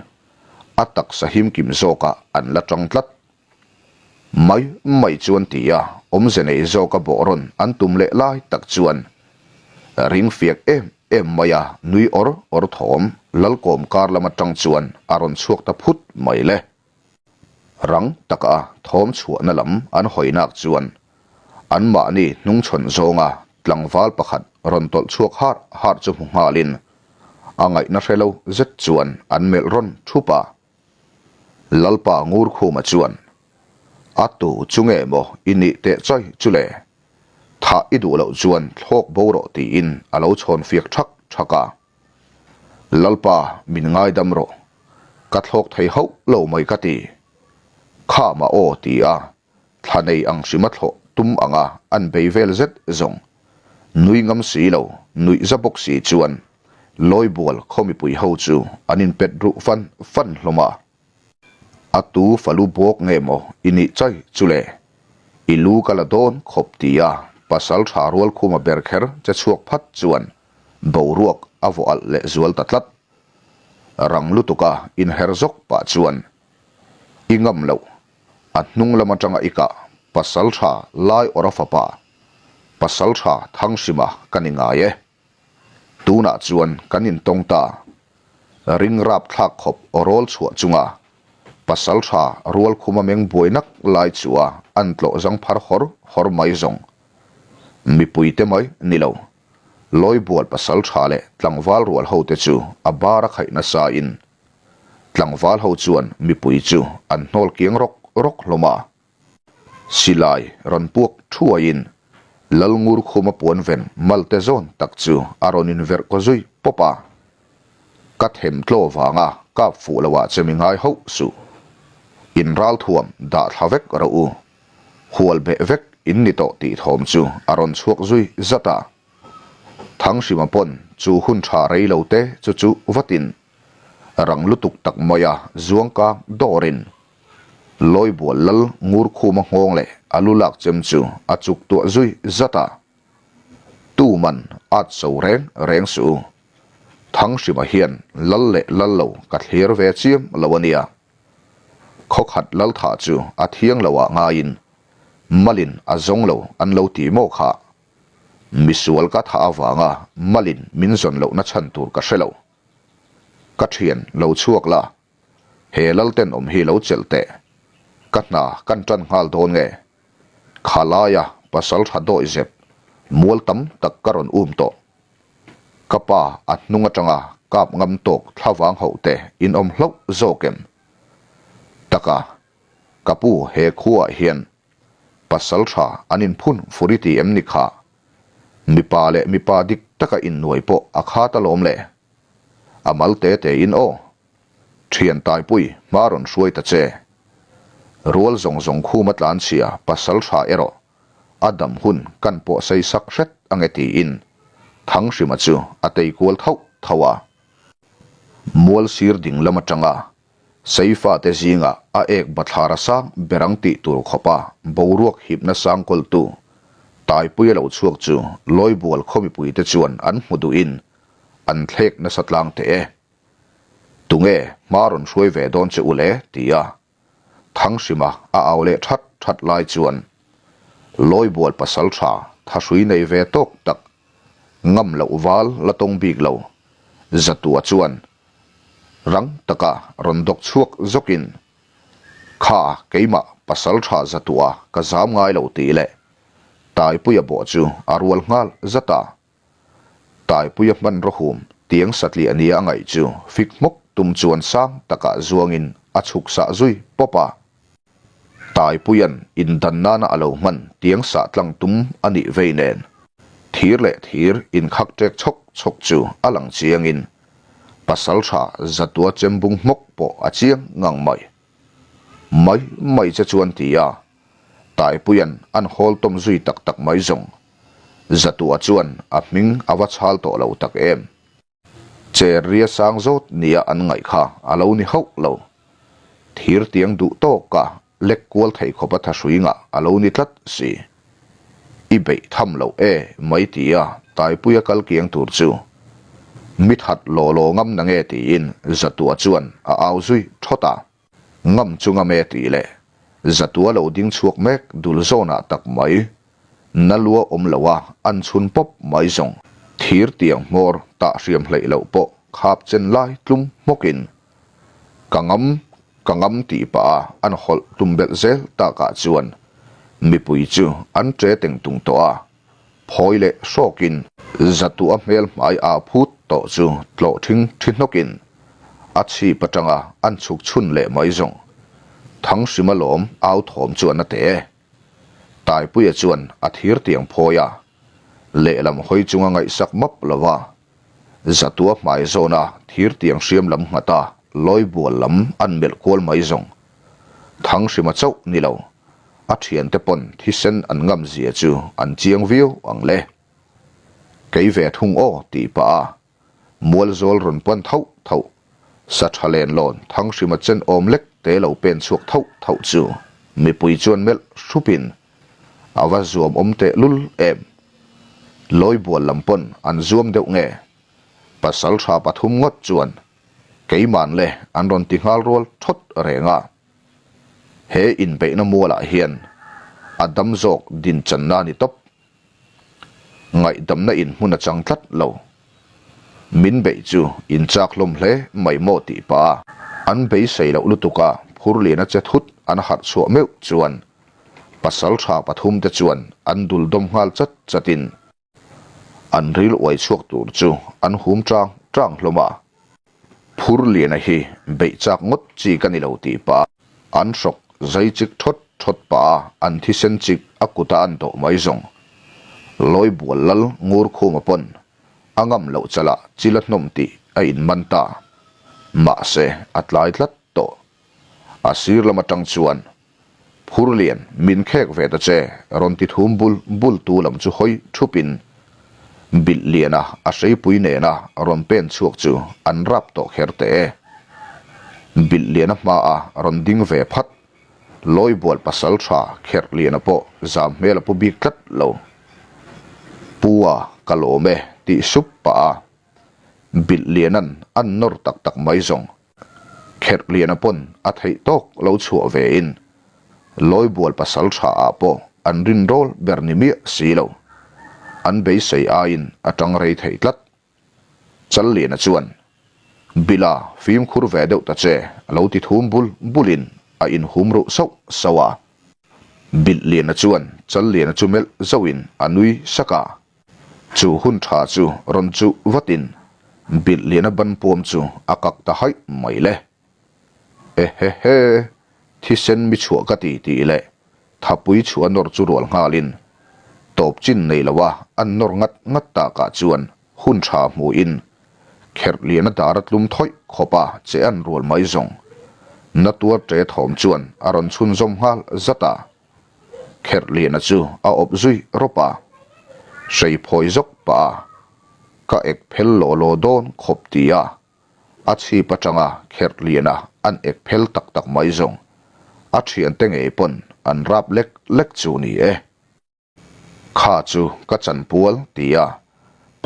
Speaker 1: a taksa himkim zawkah an la tang tlat. Mai mai chuan ti a, awmze nei zawka bawh rawn an tum leh lai tak chuan ring fiak em em mai a, nui awr awr thawm Lalkawm kar lam atang chuan a rawn chhuak ta phut mai le. Rang taka thawm chhuahna lam an hawi nak chuan anmahni hnungchhawn zawnga tlangval pakhat rawn tawlh chhuak har har chu hmu nghalin a ngaihna hre lo zet chuan an melh rawn thup a. Lalpa Ngurkhuma chuan, A tu chu nge maw i nih teh chai chu le? Thah i duh loh chuan thlawk bo rawh tiin a lo chhawn fiak thak thak a. Lalpa min ngaidam rawh, ka thlawk thei hauh lo mai ka ti. Khama aw ti a, thla nei ang hrima thlawh tum anga an bei vel zet zawng. Nui ngam si lo, nuih za bawk si chuan Lawibual khaw mipui ho chu an inpet ruh fan fan hlawm a. A tu falu bawk nge maw i nih chai chu le? I lu ka la dawn khawp ti a pasal tha rual khuma ber kher che chhuak phat chuan boruak a vawh alh leh zual ta tlat. Rang lutuka inher zawk pah chuan i ngam loh A hnung lam atanga i kah pasal tha lai awra fapa, pasal tha Thanghrima ka ni ngai e. Tunah chuan kan intawng ta. Ring rap thlak khawp aw rawl chhuah chunga pasal tha rual khuma meng buai nak lai chu a an tlawh zang phar hawr hawr mai zawng. Mipui te mai ni lo. Lawibual pasal tha leh tlangval rual ho te chu a bar a khaih nasa in Tlangval ho chuan mipui chu an hnawl kiang rawk rawk hlawm a. Silai rawn puak thuaiin Lalngur khuma puan ven malte zawn tak chu a rawn inverh kaw zui pawp a. Ka them tlaw vanga kap fuh lo ah che mi ngai hauh suh. In ralthuam dah thla vek rawh u. Hual beh vek in ni tawh tih thawm chu a rawn chhuak zui zat a. Thanghrima pawn chu hun tha rei lo te chu chu vatin rang lutuk tak maia zuangkang dawrin. Lawibual lal Ngurkhuma nghawng leh a lu lak chem chu a chuk tuah zui zat a. Tuman at so reng reng suh u. Thanghrima hian lal leh lal lo ka thlir ve chiam lo a nia. Khawkhat lal thah chu a thiang lo ah ngaiin malin a zawng lo an lo ti maw kha. Misual ka thah avanga malin min zawn lohna chhan tur ka hre lo. Ka thian lo chhuak la, he lal tenawm hi lo chelh teh. Ka hna kan tan nghal dawn nge? Kha laia pasal tha dawi zep mual tam tak ka rawn um tawh. Ka pa a hnung atanga kap ngam tawk thlavang hoh te in awm hlauh zawk em? Taka, ka pu he khuaah hian pasal tha an inphun fur i ti em ni kha? Mipa leh mipa dik taka innuai pawh a khat alawm le. A mal te te in aw. Thian Taipui hma rawn hruai ta che. Rual zawng zawng khuma tlanchhia pasal tha erawh a dam hun kan pawh sei sak hret ange tiin Thanghrima chu a tei kual thauh thauh a. Mual sir ding lam atanga Seifate zinga a ek bathlar a sang ber ang tih tur khawpa boruak hipna sang kawltu Taipuia lo chhuak chu Lawibual khaw mipuite chuan an hmu duhin an thlek nasa tlang teh e. Tunge hma rawn hruai ve dawn che u le? ti a Thanghrima a au leh that that lai chuan Lawibual pasal tha thahrui nei ve tawk tak ngam loh val la tawng bik lo Zatua chuan rang taka rawn dawk chhuak zawkin Kha keimah pasal tha Zatua ka zam ngai lo tih leh Taipuia bawh chu a rual nghal zat a. Taipuia hmanraw hum tiang satliah nia a ngaih chu fik hmawk tum chuan sang takah zuangin a chhuk sah zui pawp a. Taipuia'n indan nana a lo hman tiang sah tlang tum a nih vei nen thir leh thir inkhak ṭek chhawk chhawk chu a lang chiangin pasalṭha Zatua chembung hmawk pawh a chiang ngang mai. Mai mai che chuan ti a, Taipuia'n an hawl tawm zui tak tak mai zawng. Zatua chuan a hming a va chhal tawh lo tak em. Cher ria sang zawt nia an ngaih kha a lo ni hauh lo. Thir tiang duh tawka lek kual thei khawpa thahrui ngah a lo ni tlat si. I beih tham loh e mai tia Taipuia kal kiang tur chu mi that law law ngam na nge tiin Zatua chuan a au zui thawt a. Ngam chu ngam e tih leh Zatua lo ding chhuak mek dul zawnah tak mai na lua awm lo a an chhun pawp mai zawng. Thir tiang hmawr tah hriam hleih loh pawh khap chen lai tlum hmawkin ka ngam ka ngam tih pah a an hawlh tum belh zel takah chuan mipui chu an ṭe teng tung tawh a. Phawi leh hrawkin Zatua hmel hmai a phut tawh chu tlawh thing thi hnawkin a chhip atanga an chhuk chhun leh mai zawng. Thanghrima lawm au thawm chuan a teh e. Taipuia chuan a thir tiang phawi a, lehlam hawi chunga ngaihsak map lova Zatua hmai zawna thir tiang hriam lam nghata lawibual lam an melh kual mai zawng. Thanghrima chauh ni lo, a thiante pawn thisen an ngam zia chu an chiang viau ang le. Kei ve thung aw tih pah a, mualzawl rawn pan thauh thauh, sa tha len lawn Thanghrima chen awm lek te lo pen chhuak thauh thauh chu mipui chuan melh hrupin a va zuam awm teh lul em. Lawibual lam pawn an zuam deuh nge? Pasal tha pathum ngawt chuan Keiman le an rawn ti nghal rual thawt reng a. He inbeihna mualah hian a dam zawk din channa a ni tawp. Ngaihdamna in hmun a chang tlat lo. Min beih chu in chak hlawm hle mai maw tih pah a. An beisei loh lutuk a Phurliana che thut an harh chhuah meuh chuan pasal tha pathum te chuan an dul dawm nghal chat chatin An ril uai chhuak tur chu an hum tang tang hlawm a. Phurliana hi beih chak ngawt chi ka ni lo tih pah an hrawk zai chik thawt thawt pah a an thisen chik a kuta an dawh mai zawng. Lawibual lal Ngurkhuma pawn a ngam loh chalah chil a hnawm tih a inman ta. Mahse a tlai tlat tawh. A sir lam atang chuan Phurlian, min khek ve ta che, rawn ti thum bul bul tu lam chu hawi thupin Bilh liana a hreipui nena rawn pen chhuak chu an rap tawh kher teh e. Bilh liana hmaa rawn ding ve phat. Lawibual pasalṭha Kherhliana pawh zam hmel a pu bik tlat lo. Pu a, ka lawm e, tih sup pah a. Bilhliana'n an nawr tak tak mai zawng. Kherhliana pawn a theih tawk lo chhuah ve in Lawibual pasalṭha ah pawh an rinrawl ber ni miah si lo. An beisei aiin a ṭang rei thei tlat. Challiana chuan, Bila, fimkhur ve deuh ta che, a lo ti thum bul bulin a inhum ruh sauh sauh a. Bilhliana chuan Challiana chu melh zauhin a nui sak a. Chu hun tha chu rawn chuh vatin Bilhliana ban puam chu a kak ta haih mai le. Ehehe, thisen mi chhuah ka ti tih leh Thapui chu a nawr chu rual nghalin tawp chin nei loa an nawr ngat ngat takah chuan hun tha hmuhin kherh lian a dar a tlum thawih khawp a che an rual mai zawng. Na tuar ṭe thawm chuan a rawn chhunzawm nghal zat a. Kherh liana chu a awp zui rawp a. Hrei phawi zawk pah a, ka ek phel law law dawn khawp ti a. A chhip atanga kherh liana an ek phel tak tak mai zawng a thiante ngei pawn an rap lek lek chu ni e. Kha chu ka chanpual ti a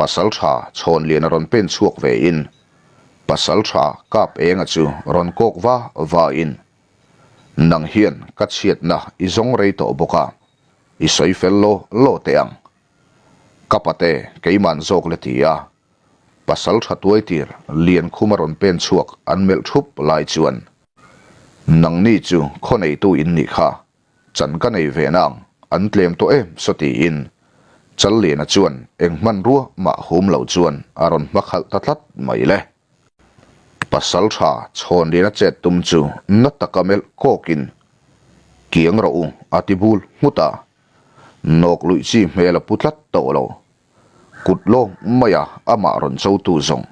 Speaker 1: pasaltha Chhawnliana rawn pen chhuak ve in pasaltha Kap Enga chu rawn kawk va va in nang hian ka chhiatna i zawng rei tawh bawk a i sawi fel law law teh ang ka pate keiman zawk le ti a Pasal tha tuai tir Liankhuma rawn pen chhuak an melh thup lai chuan, Nangni chu khaw neitu in nih kha, chan ka nei ve nang, an tlem tawh em saw tiin Challiana chuan eng hmanrua mah hum lo chuan a rawn hmakhalh ta tlat mai le. Pasal tha Chhawnliana chet tum chu na taka melh kawkin, Kiang rawh u a ti bul nghut a, nawk luih chi hmel a pu tlat tawh lo. Kut lawng maia amah rawn chotu zawng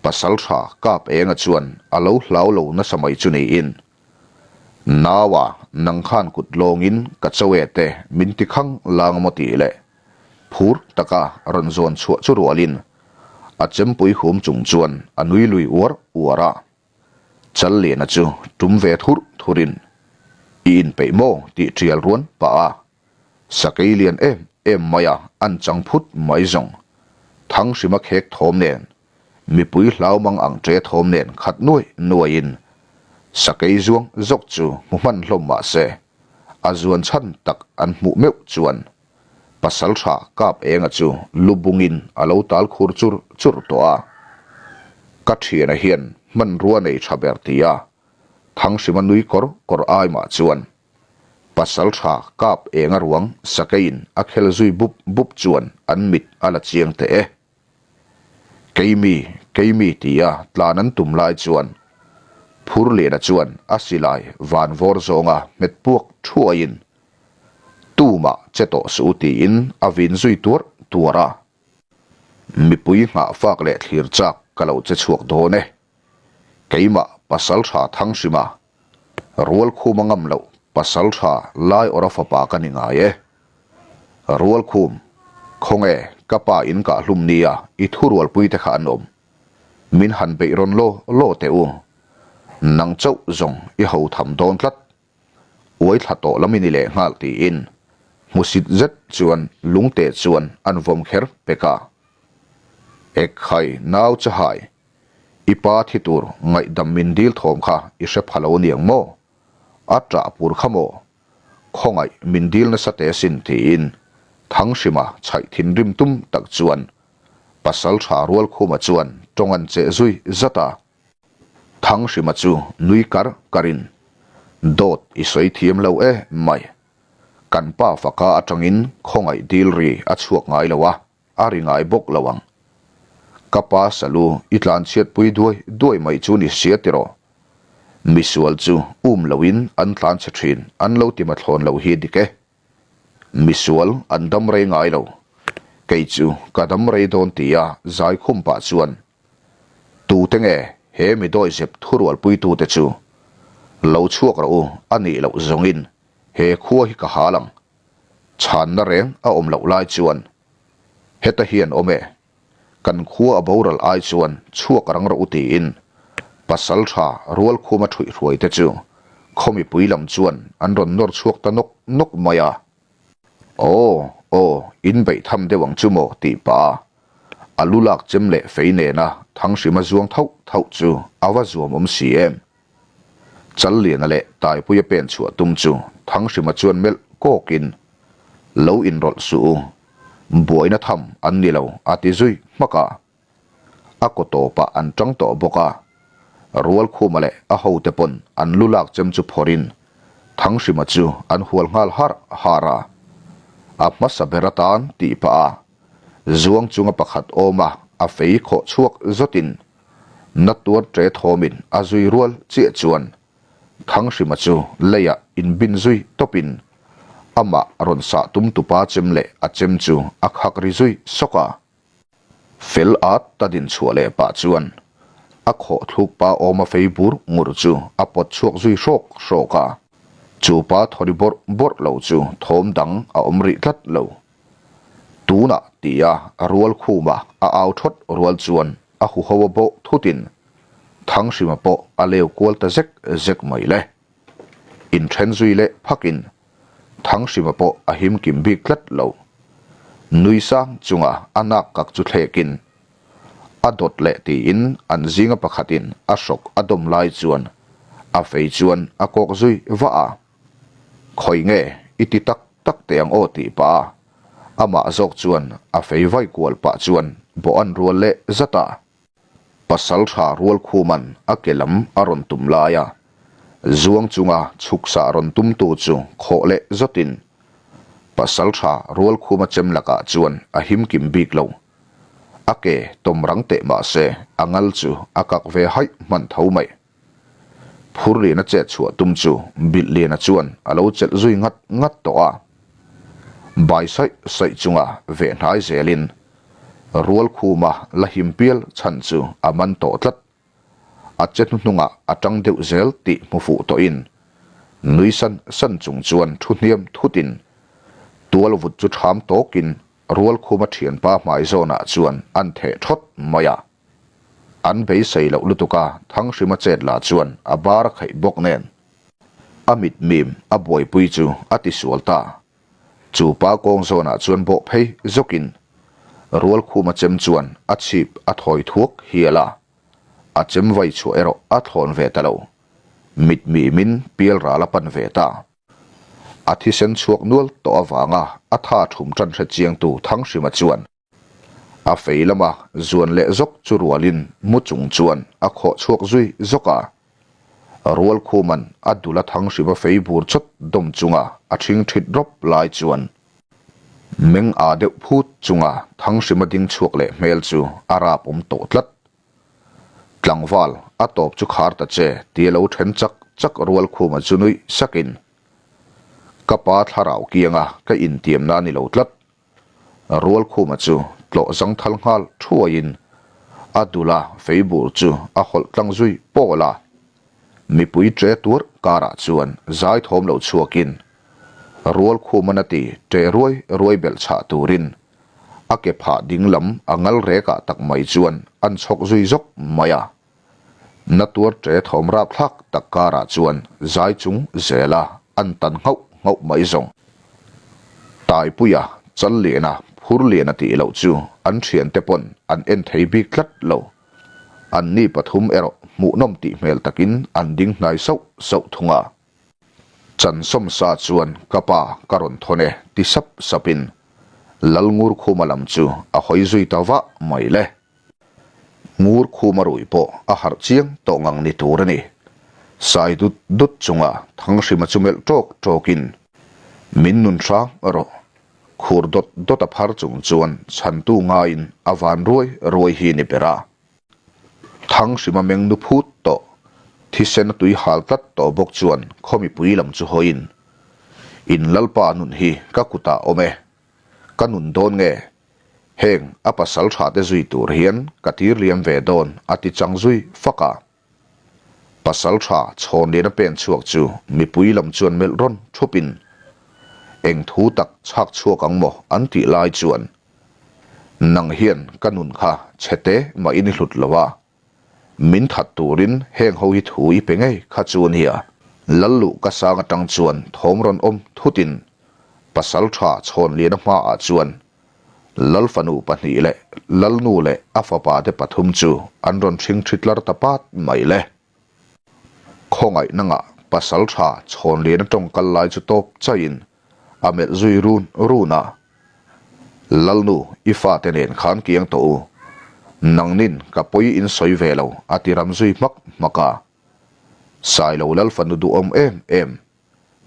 Speaker 1: Pasalṭha Kap Enga chuan a lo hlau lo nasa mai chu niin, Naua, nang khan kut lawngin ka cho e te min ti khang lang maw tih leh phur taka rawn zawn chhuah chu rualin a chempui hum chung chuan a nui lui uar uar a. Challiana chu tum ve thurh thurin, I inpeih maw? tih ṭial ruan pah a. Sakei lian em em mai a an chang phut mai zawng. Thanghrima khek thawm nen, mipui hlau mang ang ṭe thawm nen khat nuai nuaiin sakei zuang zawk chu hmu hman hlawm mah se, a zuan chhan tak an hmuh meuh chuan Pasalṭha Kap Enga chu lu bungin a lo tal khur chur chur tawh a. Ka ṭhiana hian hmanrua nei ṭha ber ti a, Thanghrima nui kawr kawr ai mah chuan Pasal tha kap enga ruang sakeiin a khel zui bup bup chuan an mit a la chiang teh e. Keimi, keimi tia tlan an tum lai chuan Phurliana chuan a silai van vawr zawnga hmet puak thuaiin Tumah che tawh suh u tiin a vin zui tuarh tuarh a. Mipui nghahfak leh thlir chak ka lo che chhuak dawn e. Keimah pasal tha Thanghrima Rualkhum a ngam loh pasal tha lai awra fapa ka ni ngai e. Rualkhum, khawnge ka pa in kah hlum nia i thu rualpui te kha an awm. Min han beih rawn law law teh u. Nang chauh zawng i ho tham dawn tlat. Uai thla tawh lam i ni leh nghal tiin hmusit zet chuan lungte chuan an vawm kher pek a. Ekhai nau chahai I pa thi tur ngaihdam min dil thawm kha i hre pha lo aniang maw? A ṭah pur kha maw? Khawngaih min dil nasa teh asin tiin Thanghrima chhaih thinrim tum tak chuan Pasalṭha Rualkhuma chuan ṭawng an cheh zui zat a. Thanghrima chu nui kar karin, Dawt i sawi thiam lo e mai. Kan pa faka aṭangin khawngaih dil ri a chhuak ngai lo a. A ri ngai bawk lo ang. Ka pa salu i tlanchhiatpui duai duai mai chu ni sia tiraw? Misual chu um loin an tlanchhe thin an lo ti mathlawn lo hi dik e. Misual an dam rei ngai lo. Kei chu ka dam rei dawn tia zai khum pah chuan tute nge he mi dawihzep thurualpuitute chu lo chhuak rawh u a nih loh zawngin he khua hi ka hal ang. Chhanna reng a awm loh lai chuan heta hian awm e, kan khua a boral ai chuan chhuak rang rawh u tiin pasal tha Rualkhuma ṭhuihhruai te chu Khaw mipui lam chuan an rawn nawr chhuak ta nawk nawk mai a. Aw, aw, in beih tham deuh ang chu maw tih pah a, a lu lak chem leh fei nena Thanghrima zuang thauh thauh chu a va zuam awm si em. Challiana leh Taipuia pen chhuah tum chu Thanghrima chuan melh kawkin, Lo inrawlh suh u, buaina tham an ni lo a ti zui hmak a. A kaw tawpah an tang tawh bawk a, Rualkhuma leh a hote pawn an lu lak chem chu phawrhin Thanghrima chu an hual nghal harh harh a. A hmasa ber atan tih pah a, zuang chunga pakhat awma a fei khawh chhuak zawtin na tuar ṭe thawmin a zui rual chiah chuan Thanghrima chu leiah inbin zui tawpin amah rawn sah tum tupa chem leh a chem chu a khak ri zui sawk a. Fel at ta din chhuah leh pah chuan a khawh thluk pa awma fei bur ngur chu a pawt chhuak zui hrawk hrawk a, chu pa thawri bawrh bawrh lo chu thawm dang a awm rih tlat lo. Tunah tia rual khuma a au thawt rual chuan a huho a bawh thutin Thanghrima pawh a leu kual ta zek zek mai le. Inthen zui leh phakin Thanghrima pawh a him kim bik tlat lo. Nui sang chunga a nak kak chu thlekin a dawt leh tiin an zinga pakhatin a hrawk a dawm lai chuan a fei chuan a kawk zui vah a. Khawi nge i ti tak tak teh ang aw tih pah a, amah zawk chuan a fei vai kual pah chuan bawh an rual leh zat a. Pasalṭha Rualkhuma'n a ke lam a rawn tum lai a, zuang chunga chhuksa rawn tumtu chu khawh leh zawtin Pasalṭha Rualkhuma chem lakah chuan a him kim bik lo. A ke tawm rang teh mah se a ngal chu a kak ve haih hman tho mai. Phurliana chet chhuah tum chu Bilhliana chuan a lo chelh zui ngat ngat tawh a. Bai saih saih chunga veh hnai zelin Rualkhuma la him pial chhan chu a man tawh tlat. A che hnuhnungah a tang deuh zel tih hmu fuh tawhin nui san san chung chuan thu hniam thutin tual vut chu ṭham tawkin Rualkhuma ṭhianpa hmai zawnah chuan an theh ṭhawt mai a. An beisei loh lutuk a, Thanghrima chet lah chuan a bar a khaih bawk nen. A mit mim a buaipui chu a tisual ta. Chu pa kawng zawnah chuan bawh phei zawkin Rualkhuma chem chuan a chhip a thawi thuak hial a, a chem vai chhuah erawh a thlawn ve ta lo. Mit mimin pial ral a pan ve ta. A thisen chhuak nual tawh avanga a tha thum tan hre chiangtu Thanghrima chuan A fei lama zuan leh zawk chu rualin mu chung chuan a khawh chhuak zui zawk a. Rualkhuma'n a dul a thang hrim a fei bur chawt dawm chunga a ṭhing ṭhit rawp lai chuan meng aa deuh phut chunga thang hrim a ding chhuak leh hmel chu a rap awm tawh tlat. Tlangval, a tawp chu khar ta che tia lo ṭhen chak chak Rualkhuma chu nuih sakin, Ka pa thlarau kianga ka intiamna a ni lo tlat. Rualkhuma chu tlawh zangthal nghal thuaiin a dula feibur chu a hawlh tlang zui pawl a. Mipui ṭe tuarh karah chuan zai thawm lo chhuakin Rualkhuma'n a ti ṭe ruai ruai belh chhah turin a ke phah ding lam a ngal rekah tak mai chuan an chhawk zui zawk mai a. Na tuar ṭe thawm rapthlak tak karah chuan zai chung zela an tan nghauh nghauh mai zawng. Taipuia, Challiana, Phurliana tih loh chu an ṭhiante pawn an en thei bik tlat lo. Anni pathum erawh hmuhnawm tih hmel takin an ding hnai sauh sauh thung a. Chansawmsa chuan ka pa ka rawn thawn e ti sap sapin Lalngurkhuma lam chu a hawi zui ta vah mai le. Ngur khuma rui pawh a harh chiang tawh ngang ni tur a ni. Sai dut dut chunga Thanghrima chu melh tawk tawkin, Min nun hrang rawh. Khur dawt dawt a phar chung chuan chhantu ngaiin a van ruai ruai hi ni ber a. Thanghrima meng nu phut tawh, thisen a tui hal tlat tawh bawk chuan khaw mipui lam chu hawiin, In Lalpa nun hi ka kutah awm e. Ka nun dawn nge? Heng a pasal tha te zui tur hian ka tir liam ve dawn a ti chang zui fak a. Pasal tha chhawn lian a pen chhuak chu mipui lam chuan melh rawn thup in eng thu tak chhak chhuak ang maw an tih lai chuan nang hian ka nun kha chhe te mah in i hlut lo a, min that turin heng ho hi thu i pe ngei kha chu nia. Lal luh ka sang atang chuan thawm rawn awm thutin Pasaltha Chhawnliana hmaah chuan Lal fanu pahnih leh Lalnu leh a fapa te pathum chu an rawn hring thi tlar ta pat mai le. Khawngaihna ngah Pasaltha Chhawnliana tawng kal lai chu tawp chaihin a melh zui run run a. Lalnu, i fate nen khan kiang tawh u. Nangnin ka pawi in sawi ve lo a ti ram zui hmak hmak a. Sailo Lal fanu duhawm em em,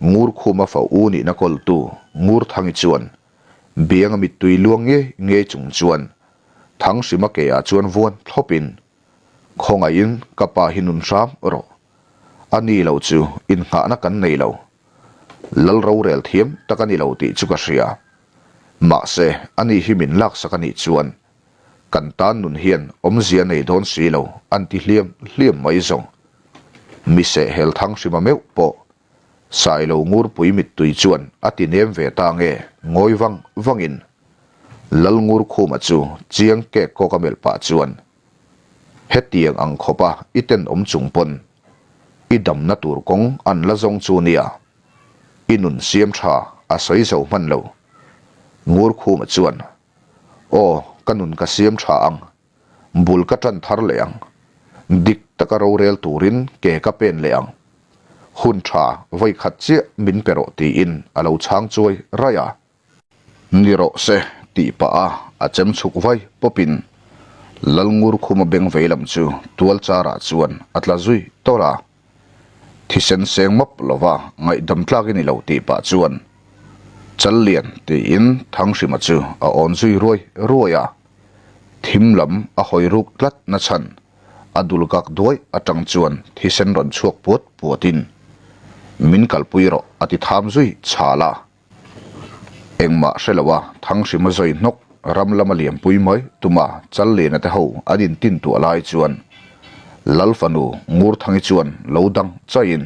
Speaker 1: Ngurkhuma fa u nihna kawltu Ngurthangi chuan bianga mittui luang ngei ngei chung chuan Thanghrima ke ah chuan vuan thlawpin, Khawngaihin ka pa hi nun hram rawh. A ni lo chu innghahna kan nei lo. Lal rorel thiam tak a ni lo tih chu ka hria. Mahse, ani hi min laksak a nih chuan kan tan nun hian awmzia nei dawn si lo an ti hliam hliam mai zawng. Mi sehhel thang hrima meuh pawh Sailo Ngurpui mittui chuan a ti nem ve ta nge ngawi vang vangin Lal Ngurkhuma chu chiang kek kawk a melh pah chuan Hetiang ang khawpa i tenawm chung pawn i damna tur kawng an la zawng chu nia, i nun siam tha a sawi zo hman lo. Ngurkhuma chuan, Aw, ka nun ka siam tha ang, bul ka tan thar leh ang, dik taka rorel turin ke ka pen leh ang, hun tha vawikhat chiah min pe rawh tiin a lo chhang chuai raih a. Ni rawh se tih pah a a chem chhuk vai pawpin Lalngurkhuma beng vei lam chu tual charah chuan a tla zui tawrh a. Thisen seng map lova ngaihdam tlak i ni lo tih pah chuan Challian tiin Thanghrima chu a awn zui ruai ruai a. Thim lam a hawi ruk tlat na chhan a dul kak duai atang chuan thisen rawn chhuak puat puatin Min kalpui rawh a ti tham zui chhal a. Engmah hre lo a, Thanghrima zawi hnawk ram lama liampui mai tuma Challiana te ho an intin tuah lai chuan Lal fanu Ngurthangi chuan lo dang chaihin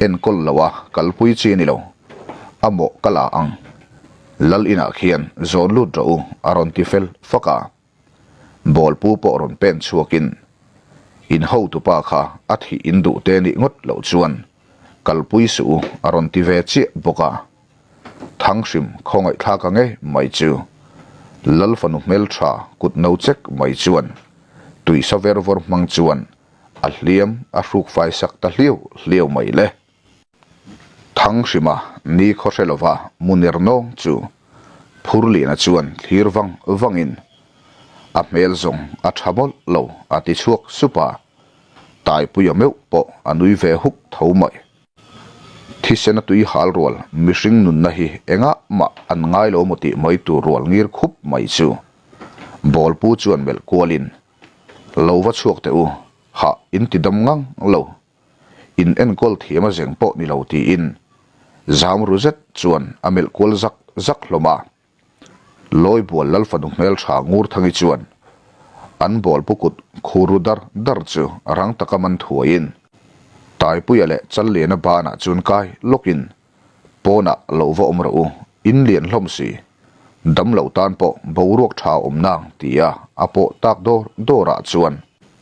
Speaker 1: enkawl lo a kalpui chi a ni lo, a mawh ka la ang. Lal inah khian zawn lut rawh u a rawn ti fel fak a. Bawlpu pawh rawn pen chhuakin in hotupa kha a thih in duh te nih ngawt loh chuan kalpui suh u a rawn ti ve chiah bawk a. Thanghrim khawngaihthlak ang e mai chu Lal fanu hmeltha kut no chek mai chuan tuisa ver vawr hmang chuan a hliam a hruk fai sak ta hliau hliau mai le. Thanghrima ni khaw hre lova Munir nawng chu Phurliana chuan thlir vang vangin a hmel zawng a tha mawlh lo a ti chhuak sup a, Taipuia meuh pawh a nui ve huk tho mai. Thisena tui hal rual mihring nunna hi engah mah an ngai lo maw tih mai tur rual ngir khup mai chu Bawlpu chuan melh kualin lo va chhuak teh u, hah in ti dam ngang lo. In enkawl thiam a zeng pawh ni lo tiin zam ru zet chuan a melh kual zak zak hlawm a. Lawibual Lalfanu hmeltha Ngurthangi chuan an bawlpu kut khur ru dar dar chu rang taka man thuaiin Taipuia leh Challiana banah chuan kai lawkin Pawnah lo va awm rawh u, in lian hlawm si. Dam lo tan pawh boruak tha awm nang tia a pawh tak dawr dawrah chuan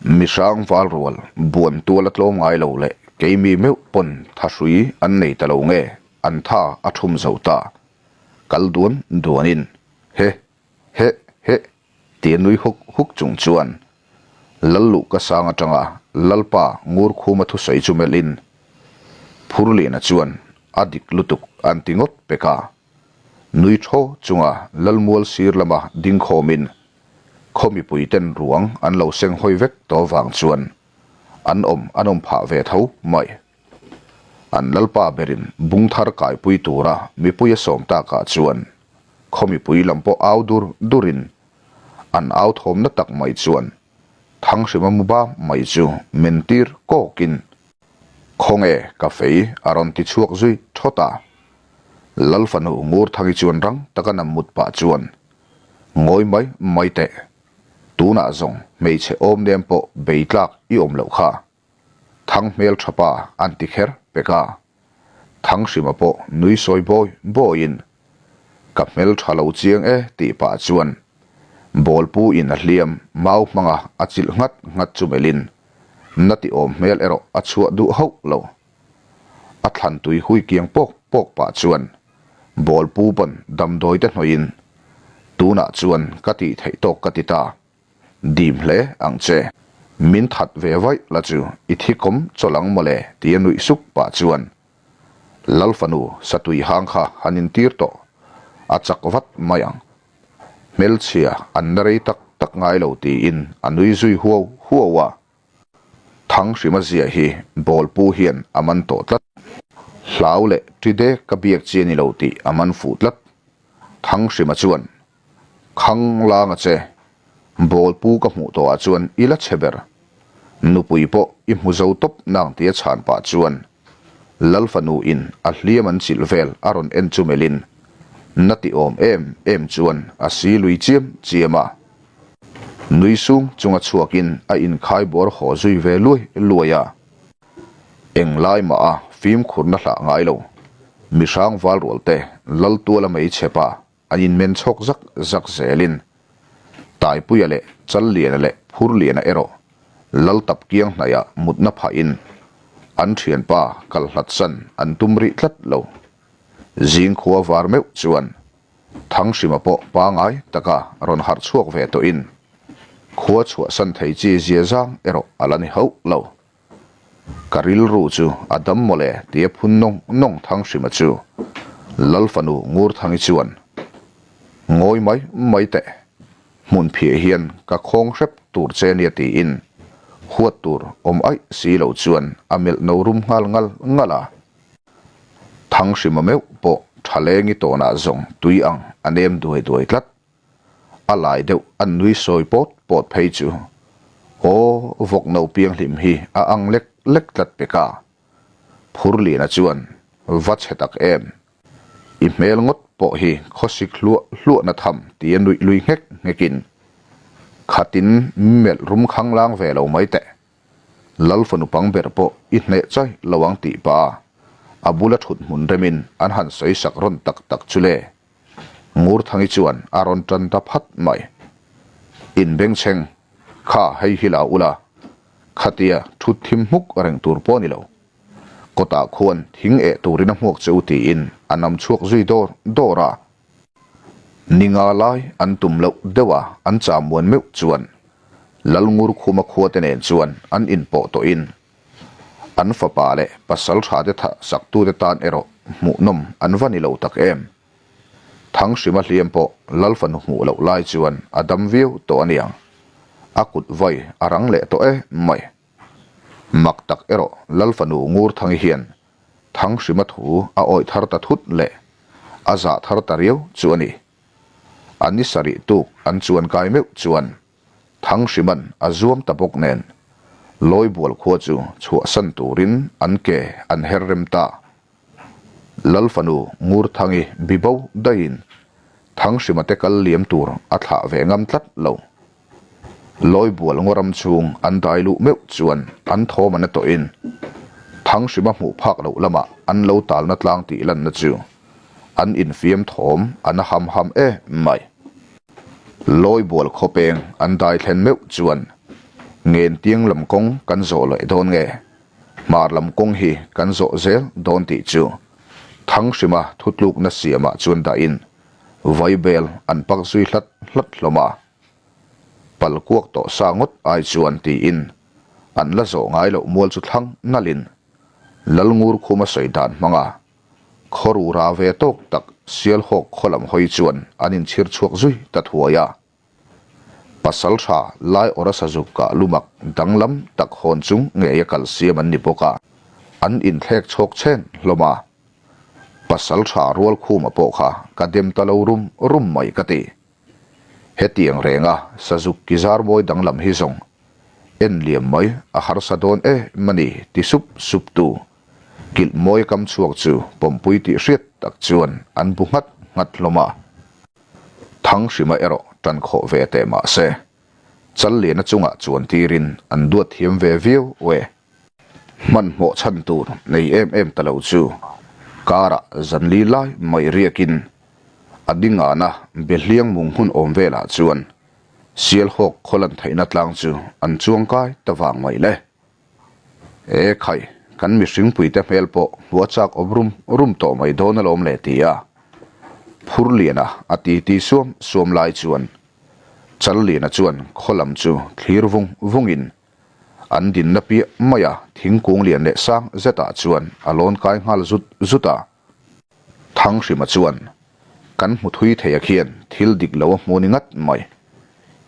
Speaker 1: mihrang val rual buan tual a tlawm ngai lo leh keimi meuh pawn thahrui an nei ta lo nge an tha a thum zo ta. Kal duan duanin he Heh heh tia nui huk huk chung chuan Lalluhka sang atanga Lalpa Ngurkhuma thusawi chu melhin Phurliana chuan a dik lutuk an ti ngawt pek a. Nui thaw chunga Lalmual sir lama ding khawmin khaw mipuiten ruang an lo seng hawi vek tawh vang chuan an awm an awm phah ve tho mai. An Lalpa berin bung thar kaipui tura mipui a sawm takah chuan khaw mipui lam pawh au dur durin an au thawmna tak mai chuan Thanghrima muba mai chu men tir kawkin Khawnge ka fei a rawn ti chhuak zui thawt a. Lal fanu Ngurthangi chuan rang taka nam mut pah chuan Ngawi mai mai teh, tunah zawng hmeichhe awm nem pawh bei tlak i awm loh kha. Thang hmel tha pa an ti kher pek a, Thanghrima pawh nui sawi bawi bawiin, Ka hmel tha lo chiang e tih pah chuan Bawlpu in a hliam mau hmanga a chilh nghat nghat chu melhin na ti awm hmel erawh a chhuah duh hauh lo. A thlan tui hui kiang pawk pawk pah chuan ball pu pawn damdawi te hnawih in tunah chuan ka tih theih tawk ka ti ta. Dim hle ang che. Min that ve vaih la chu i thi kawm chawlh ang mawle ti a nuih suk pah chuan Lal fanu satui hang kha han intir tawh a chak vat mai ang. Hmelchhia an na rei tak tak ngai lo tiin a nui zui huau huau a. Thanghrima zia hi bawlpu hian a man tawh tlat. Hlau leh ṭi dek ka biak chi a ni lo tih a man fuh tlat. Thanghrima chuan, Khang langa che, bawlpu ka hmuh tawhah chuan i la chhe ber. Nupui pawh i hmu zo tawp nang tia chhan pah chuan Lal fanu in a hliam an chilh vel a rawn en chu melhin na ti awm em em chuan a si lui chiam chiam a. Nui sung chunga chhuakin a inkhai bawr haw zui ve luai luai a. Englai mah a fimkhurna hlah ngai lo. Mihrang valrual te Lal tuala mei chhe pa an inmen chhawk zak zak zelin Taipuia leh Challiana leh Phurliana erawh Lal tap kiang hnaihah mutna phahin an thianpa kal hlat san an tum rih tlat lo. Zingkhua var meuh chuan Thanghrima pawh pangai taka rawn harh chhuak ve tawhin khua chhuahsan thei chi zia zang erawh a la ni hauh lo. Ka rilru chu a dam mawle tia phun nawng nawng Thanghrima chu Lal fanu Ngurthangi chuan ngawi mai mai teh, hmun phiah hian ka khawng hrep tur che nia tiin huat tur awm aih si lo chuan a melh no rum nghal ngal ngal a. Thanghrima meuh pawh Thalengi tawnah zawng tui ang a nem duai duai tlat. A lai deuh an nui sawi pawt pawt phei chu aw vawk no pianghlim hi a ang lek lek tlat pek a. Phurliana chuan va chhe tak em. I hmel ngawt pawh hi khawsik hluah hluahna tham tia nuih lui nghek nghekin khatin melh rum khanglang ve lo mai teh. Lal fanu pang ber pawh i hneh chai lo ang tih pah a, a bula thut hmun remin an han sawi sak rawn tak tak chu le. Ngurthangi chuan a rawn tan ta phat mai. Inbengchheng, kha hei hi la ula, khatia thut thim hmuk reng tur pawh a ni lo. Kawtah khuan thing eh turin a hmuak che u tiin a nam chhuak zui dawr dawr a. Ninga lai an tum loh deuh a an cham muan meuh chuan Lalngur Khuma khua te nen chuan an inpawh tawhin an fapa leh pasal tha te thah sak tute tan erawh hmuhnawm an va ni lo tak em. Thanghrima hliam pawh Lal fanu hmuh loh lai chuan a dam viau tawh aniang. A kut vai a rang leh tawh em mai. Mak tak erawh Lal fanu Ngurthangi hian Thanghrima thu a awih thar ta thut leh a zah thar ta riau chu a ni. A ni sarih tuk an chuan kai meuh chuan Thanghriman a zuam ta bawk nen Lawibual khua chu chhuahsan turin an ke an her rem ta. Lal fanu Ngurthangi bibo daihin Thanghrima te kal liam tur a thlah ve ngam tlat lo. Lawibual ngaw ram chhung an dai luh meuh chuan an thawm an a tawhin Thanghrima hmuh phak loh lamah an lo talna tlang tih lanna chu an infiam thawm an a ham ham em mai. Lawibual khawpeng an dai thlen meuh chuan Ngentiang lam kawng kan zawh leh dawn nge? Hmar lam kawng hi kan zawh zel dawn tih chu Thanghrima thutlukna siamah chuan dahin Vaibel an pak zui hlat hlat hlawm a, pal kuak tawh sa ngawt ai chuan tiin an la zawh ngai loh mual chu thlang nalhin Lalngur khuma sawi dan hmanga khawru ra ve tawk tak Sialhawk khaw lam hawi chuan an inchhir chhuak zui ta thuai a. Pasal tha lai awra sazuk kah lumak danglam tak hawn chung ngeia kal siam an ni bawk a, an inthlek chhawk chhen hlawm a. Pasal tha rual khuma pawh kha ka dem ta lo rum rum mai ka ti. Hetiang renga sazuk ki zar mawi danglam hi zawng en liam mai a harsa dawn em a ni ti sup sup tu kilh mawi kam chhuak chu pawmpui tih hriat tak chuan an bu nghat nghat hlawm a. Thanghrima erawh tan khawh ve teh mah se, Challiana chungah chuan tirin an duat thiam ve viau e. Hmanhmawh chhan tur nei em em ta lo chu karah zanli lai mai riakin a dingana Behliang mung hun awm velah chuan Sialhawk khaw lan theihna tlang chu an chuang kai ta vang mai le. E khai! kan mihringpuite hmel pawh hmuh a chak awm rum rum tawh mai dawn alawm le ti a Phurliana a titi suam suam lai chuan Challiana chuan khaw lam chu thlir vung vungin an dinna piah maia thingkung lian leh sang zetah chuan a lawn kai nghal zut zut a. Thanghrima chuan, Kan hmu thui thei a khian thil dik lo a hmu ni ngat mai.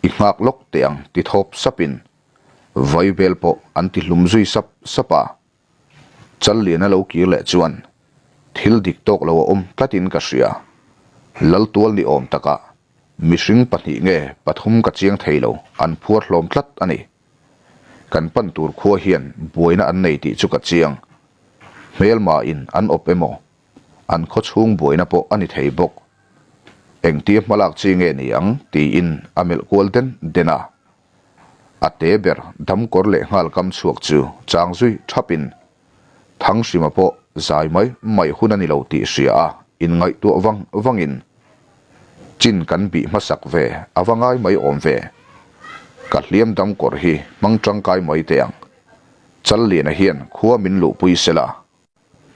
Speaker 1: I nghak lawk teh ang ti thawp sapin Vaibel pawh an ti hlum zui sap sap a. Challiana lo kir leh chuan thil dik tawk lo a awm tlatin ka hria. Laltual ni awm takah mihring pahnih nge pathum ka chiang thei lo an phuar hlawm tlat a ni. Kan pan tur khua hian buaina an nei tih chu ka chiang. Hmelma in an awp emaw an khaw chhung buaina pawh a ni thei bawk. Engtia hmalak chi nge ni ang tiin a melh kual den den a. A te ber damkawr leh nghal kam chhuak chu chang zui thapin Thanghrima pawh zai mai mai hun a ni lo tih hria a inngaihtuah vang vangin chin kan bih hmasak ve a va ngai mai awm ve. Ka hliam damkawr hi hmang tangkai mai teh ang. Challiana hian khua min luhpui sela.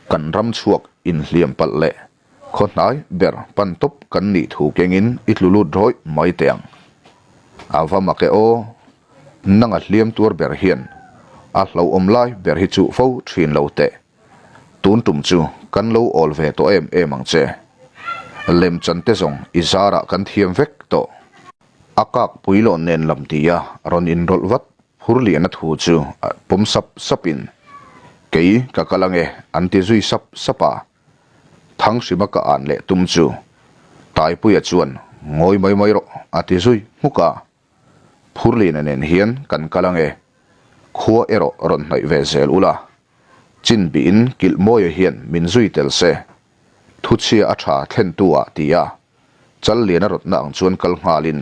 Speaker 1: Kan ram chhuak inhliam palh leh khaw hnai ber pan tawp kan nih thu kengin i tlu lut rawih mai teh ang. A va mak e aw, nanga hliam tuar ber hian a hlauhawm lai ber hi chuh fo thin lo teh. Tun tum chu kan lo awl ve tawh em em ang che. Lemchan te zawng i zarah kan thiam vek tawh. A kak puilawn nen lam tia rawn inrawlh vat Phurliana thu chu pawm sap sapin, Kei ka kal ange an ti zui sap sap a. Thanghrima ka an leh tum chu Taipuia chuan ngawi mai mai rawh a ti zui hmuk a. Phurliana nen hian kan kal ange, khua erawh rawn hnaih ve zel ula. Chin bihin Kilhmawia hian min zui tel se, thuchhia a tha thlentu ah ti a, Challiana rawtna ang chuan kal nghalin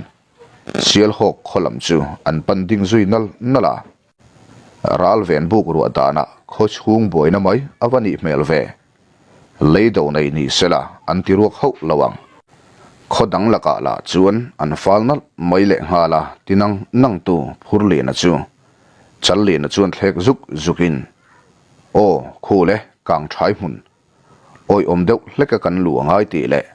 Speaker 1: Sialhawk khaw lam chu an pan ding zui nal nal a. Ral ven buk ruah danah khaw chhung buaina mai a va nih hmel ve. Lei do nei ni sela an ti ruak hauh lo ang. Khaw dang lakah lah chuan an fal nalh mai leh nghal a ti nang nang tu Phurliana chu Challiana chuan thlek zuk zukin, Aw, khu le, kang thai hmun. Awihawm deuh hleka kan luh a ngai tih leh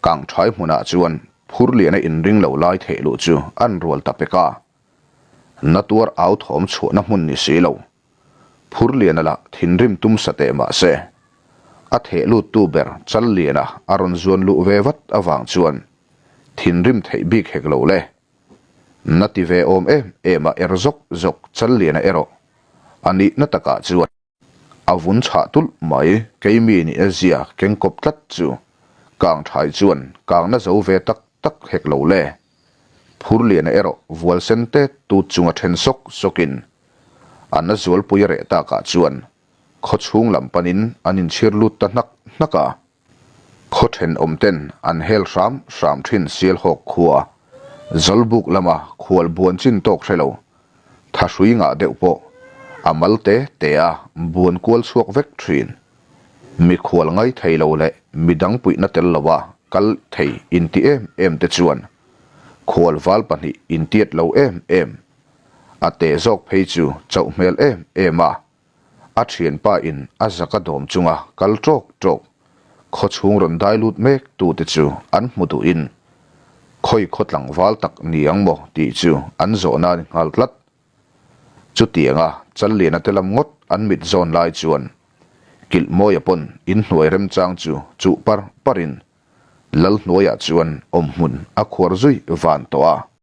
Speaker 1: Kang thai hmunah chuan Phurliana inring lo lai theih luh chu an rual ta pek a. Na tuar au thawm chhuahna hmun ni si lo. Phurliana lah thinrim tum sa teh mah se, a theh luttu ber Challiana a rawn zuan luh ve vat avang chuan thinrim theih bik hek lo le. Na ti ve awm em em a er zawk zawk Challiana erawh a nihna takah chuan. A vun chhah tulh mai, keimi nih a zia keng kawp tlat chu kang thai chuan kangna zo ve tak tak hek lo le. Phurliana erawh vual sen tet tut chunga then sawk sawkin a na zualpui a reh takah chuan khaw chhung lam panin an inchhir lut ta hnak hnak a. Khaw thenawm ten an hel hram hram thin Sialhawk khua, Zawlbuk lama khual buan chin tawk hre lo, thahrui ngah deuh pawh a mal te te a buan kual chhuak vek thin. Mikhual ngai thei lo leh midang puihna tel loa kal thei inti em em te chuan khual val pahnih intiat lo em em, a te zawk phei chu chauh hmel em em a. A thianpa in a zak a dawm chunga kal tawk tawk, khaw chhung rawn dai lut mek tu te chu an hmu duh in khawi khaw tlangval tak ni ang maw tih chu an zawhna a ni nghal tlat. Chutianga Challiana te lam ngawt an mit zawn lai chuan Kilhmawia pawn inhnuai remchang chu chuh par par in Lalhnuaiah chuan awmhmun a khuar zui van tawh a.